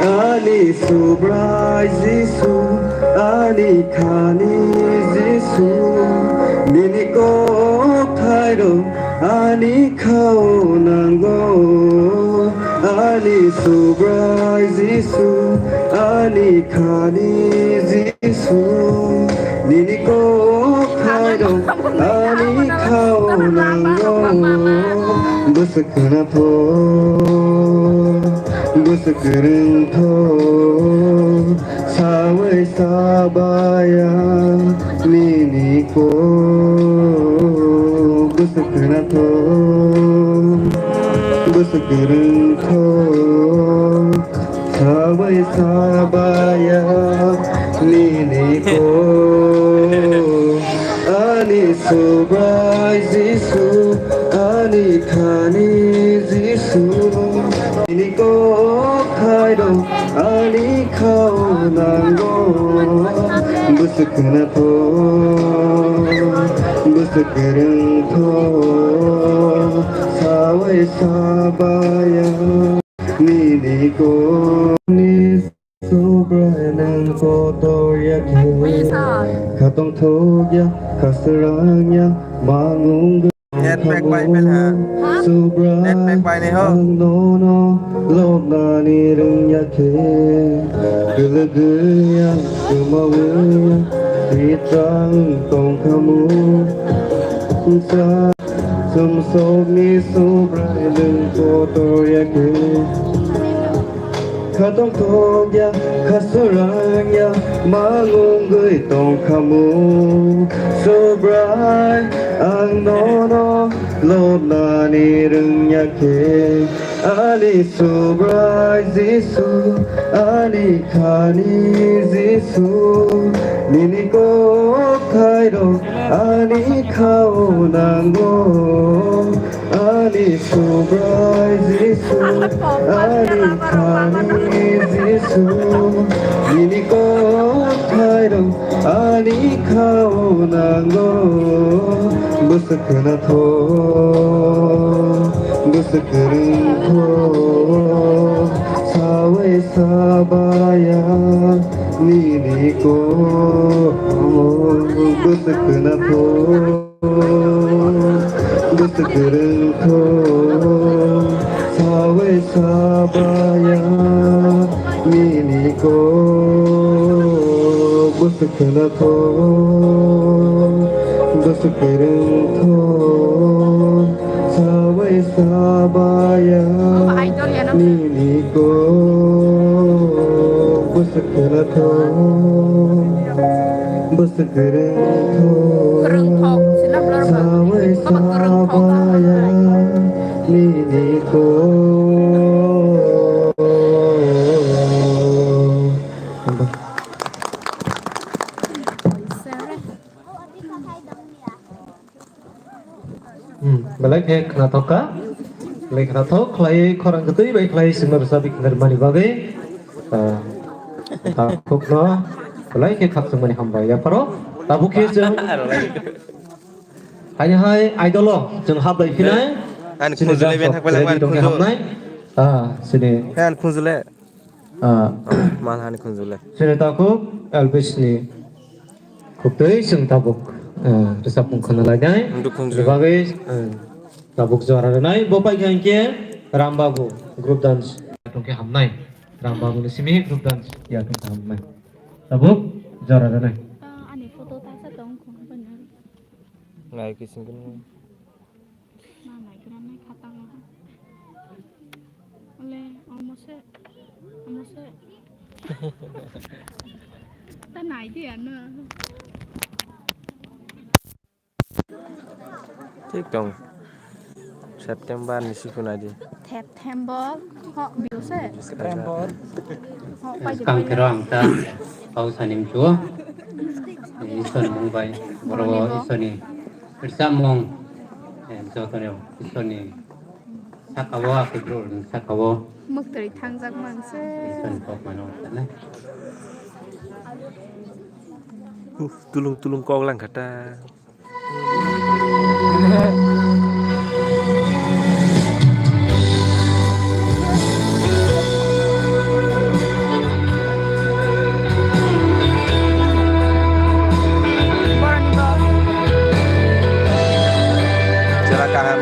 Ani Subrai Jisu, ani khani Jisu, nini kokthairok ani khao nango. Ani Subrai Jisu, ani khani Jisu, nini kokthairok ani khao nango. Bwswk khwnathok, bwswk kwrwngthok, sawi sabaya nini kok. Bwswk khwnathok, bwswk kwrwngthok, sawi sabaya nini kok. Subrai Jisu, ani khani Jisu, nini kok thairok ani khao nango. Bwswk khwnathok, bwswk kwrwngthok, sawi sabaya nini kokni. Subrai nwng kotor ya khe, kha tongthok ya, kha swrang ya, mangwng gwi tongkha mo. Subrai ang nono lobnani rwng ya khe, kwlwgwi ang kwmawi ya, kwthang tongkha mo. Sa sumsokni Subrai nwng kotor ya khe. Kha tongthok ya, kha swrang ya, mangwng gwi tongkha mo. Subrai ang nono lobnani rwng ya khe. Ani Subrai Jisu, ani khani Jisu, nini kok thairok ani khao nango. Ani Subrai Jisu, ani khani Jisu, nini kok thairok ani khao nango. Bwswk khwnathok, bwswk kwrwngthok, sawi sabaya nini kok. Bwswk khwnathok, bwswk kwrwngthok, sawi sabaya nini kok. Bwswk khwnathok, bwswk kwrwngthok, sawi sabaya nini kok. Bwswk khwnathok, bwswk kwrwngthok, sawi sabaya nini kok. Hmm, belai khe khwnathok kha. Belai khwnathok khlai, khorang kwtwi bai khlai sima bwsa biknir mani bagwi. Ah, takhukno belai khe khakchangmani hambai yapharo. Tabuk khe chwng haini hai idolo chwng hablai phinai. Ani chini khunjulai ben hakbai langma, ready tongkhe khunju. Hamnai. Ah, chini. Ani khunjulai. Ah, malhani khunjulai. Chini takhuk Elvis ni khuk twi chwng tabuk, ah, rwchapmung khwnalainai. Wngkhe khunju. Ni bagwi, ah, tabuk jora rwnai. Bo paikha hinkhe Rambabu group dance tongkhe hamnai. Rambabu ni simi group dance ya tongkhe hamnai. Tabuk jora rwnai. Ah, ani photo ta sa tong khung bana. Ngai kising kene. Ma naigra nai khatang. Ole, omo se, omo se. Ta nai di ano. Thik tong. September ni sikhwnai di. September. Ho, biyo se. September. Ho, pai di. Kang pai di. Kero ang ta. Pau sanim chuo. Isor mung bai. Boro isor ni. Rwchapmung, eh, jotono Iswrni saka-o, a Kubrukni saka-o. Mwktwi thangjak manse. Iswrni kok mano, na? Uh, tulung tulung kok lang kha ta. Chwla kaham.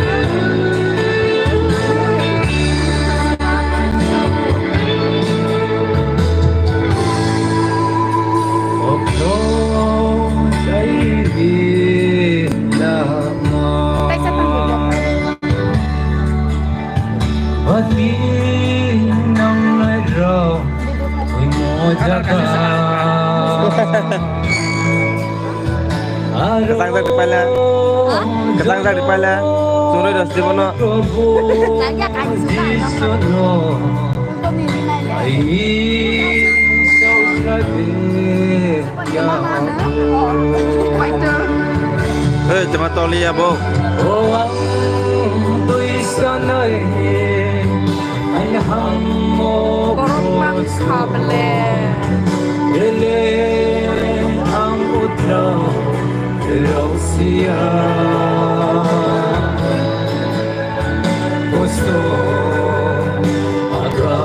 Hati nang lai rok, ui mo jaga. Ketang jak dipaila. Ketang jak dipaila. Chungrui dos dibono. Ai, so sradi. Ya. Hei, chama toli ya bo. O ang tui sanai, ang hang mo Borok mang kosno. Kha bele. Ele ang utra rausia. Kosto aga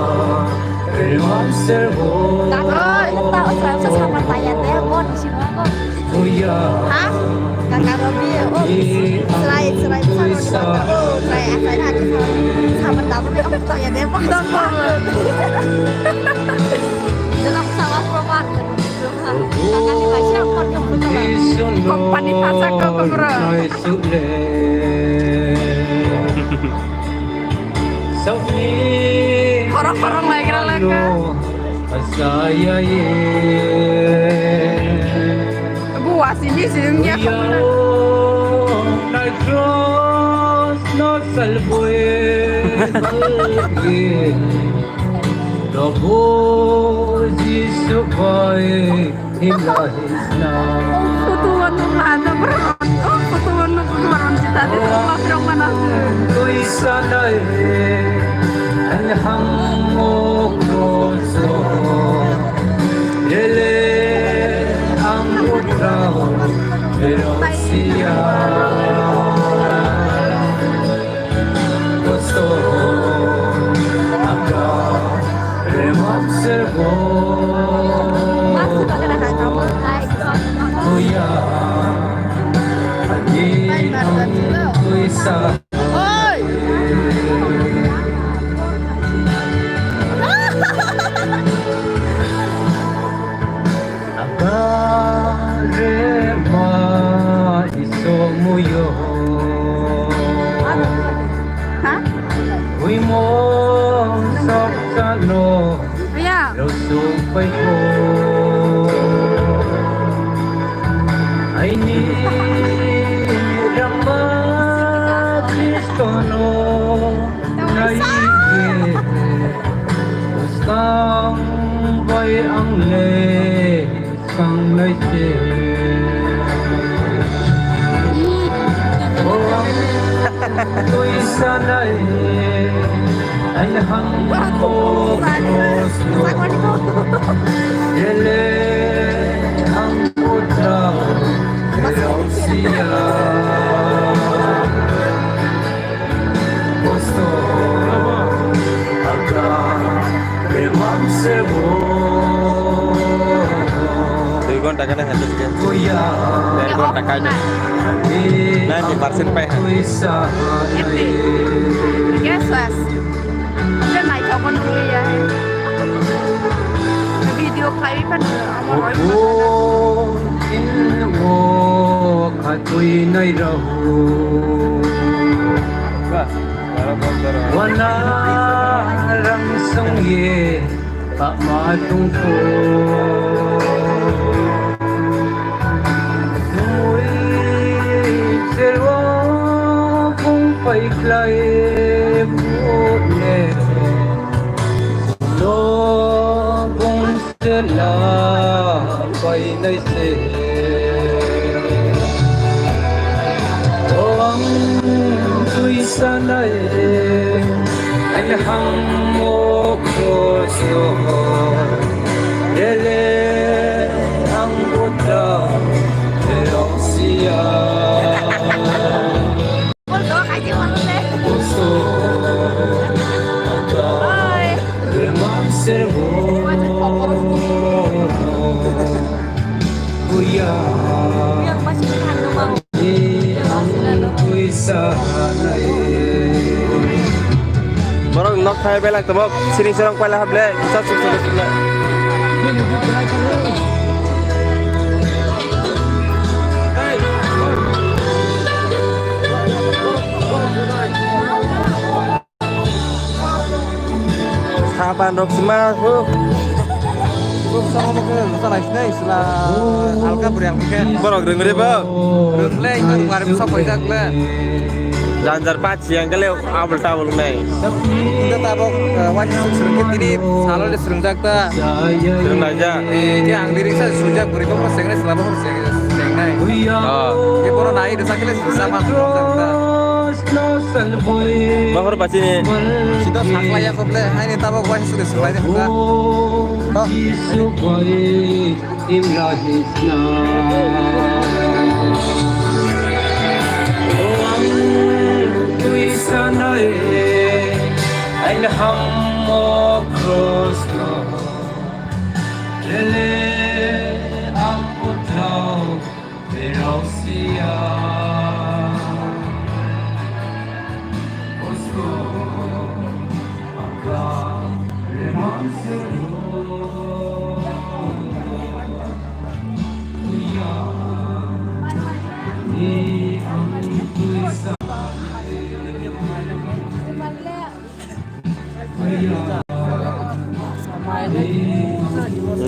remam serbo. Dago, ito, otra, otra, sama taya, taya, bon, si Mongo. Kuya. Ha? Kakak Robi, oh, serai, serai, serai, serai, serai, serai, serai, sabar, sabar, oh, taya, deh, Bang. Dong, Bang. Dalam pesawat, Bang. Kakak ni masih akan yang betul. Kompani pasak kau, bro. Khorok khorok laigra laka. Bu wasi ni sini ya. Photo o nuk lada bro. Oh, photo o nuk bro. Sita de tu ma pirong mana. Tuisa nai ang hang mo ko so. Ele ang utrao pero sia. Kosto aga remam serbo. Kuya ani ang tuisa. Agarema iso muyo. Ha? Uimo soksa no. Ya. Lo supai ko. Aini rama Kristo no. Nai ke. Skang bai ang le. Kangnai se. O ang tuisa nai. Ang hang ko. Ele ang putra. Sia. Kosto aga remam serbo. Dui ghonta khe nai hai tongkhe. Kuya. Der ghonta khe nai. Ninety percent pai hai. Tuisa. Yes, yes. Khe naithok nukliya. Video khlaiwi phano amo roi. Obo in wo khatwi nai rahu. Ba, aro bom doro. Wana rang song ye. Pama tungko. Tumui selo kung pai klai pune. Lo kung sela pai nai se. Oang tui sanai, ai hang mo kosno, dele ang buta, dele sia. Kosto, ata, remang serbo, kuya. Borok nok thai belak tabok, sini serong paila hablek, sat suk suk suk. Sapan rok sima, huh. Borok rwng rw bo? Rwng le, ang bar sok koi jak le. Janjar pachi ang kale abul tabul nai. Tabok, eh, wajib suk suk tini salo le srwngjak ta. Srwngjak. Eh, je ang lyrics a sujak bwrwi kok sengre sla bo seng, seng. Oh. Ye poro nai rwchak khe le rwchak ma. Mahor bachini. Sida sakla ya koble, hai ni tabok bai suri sulai de kha. To.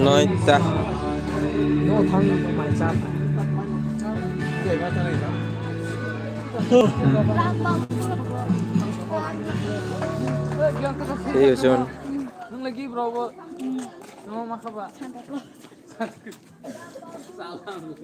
Noita. Iyo, John. Nung lagi, bro, bro. Nung ma khaba? Salam.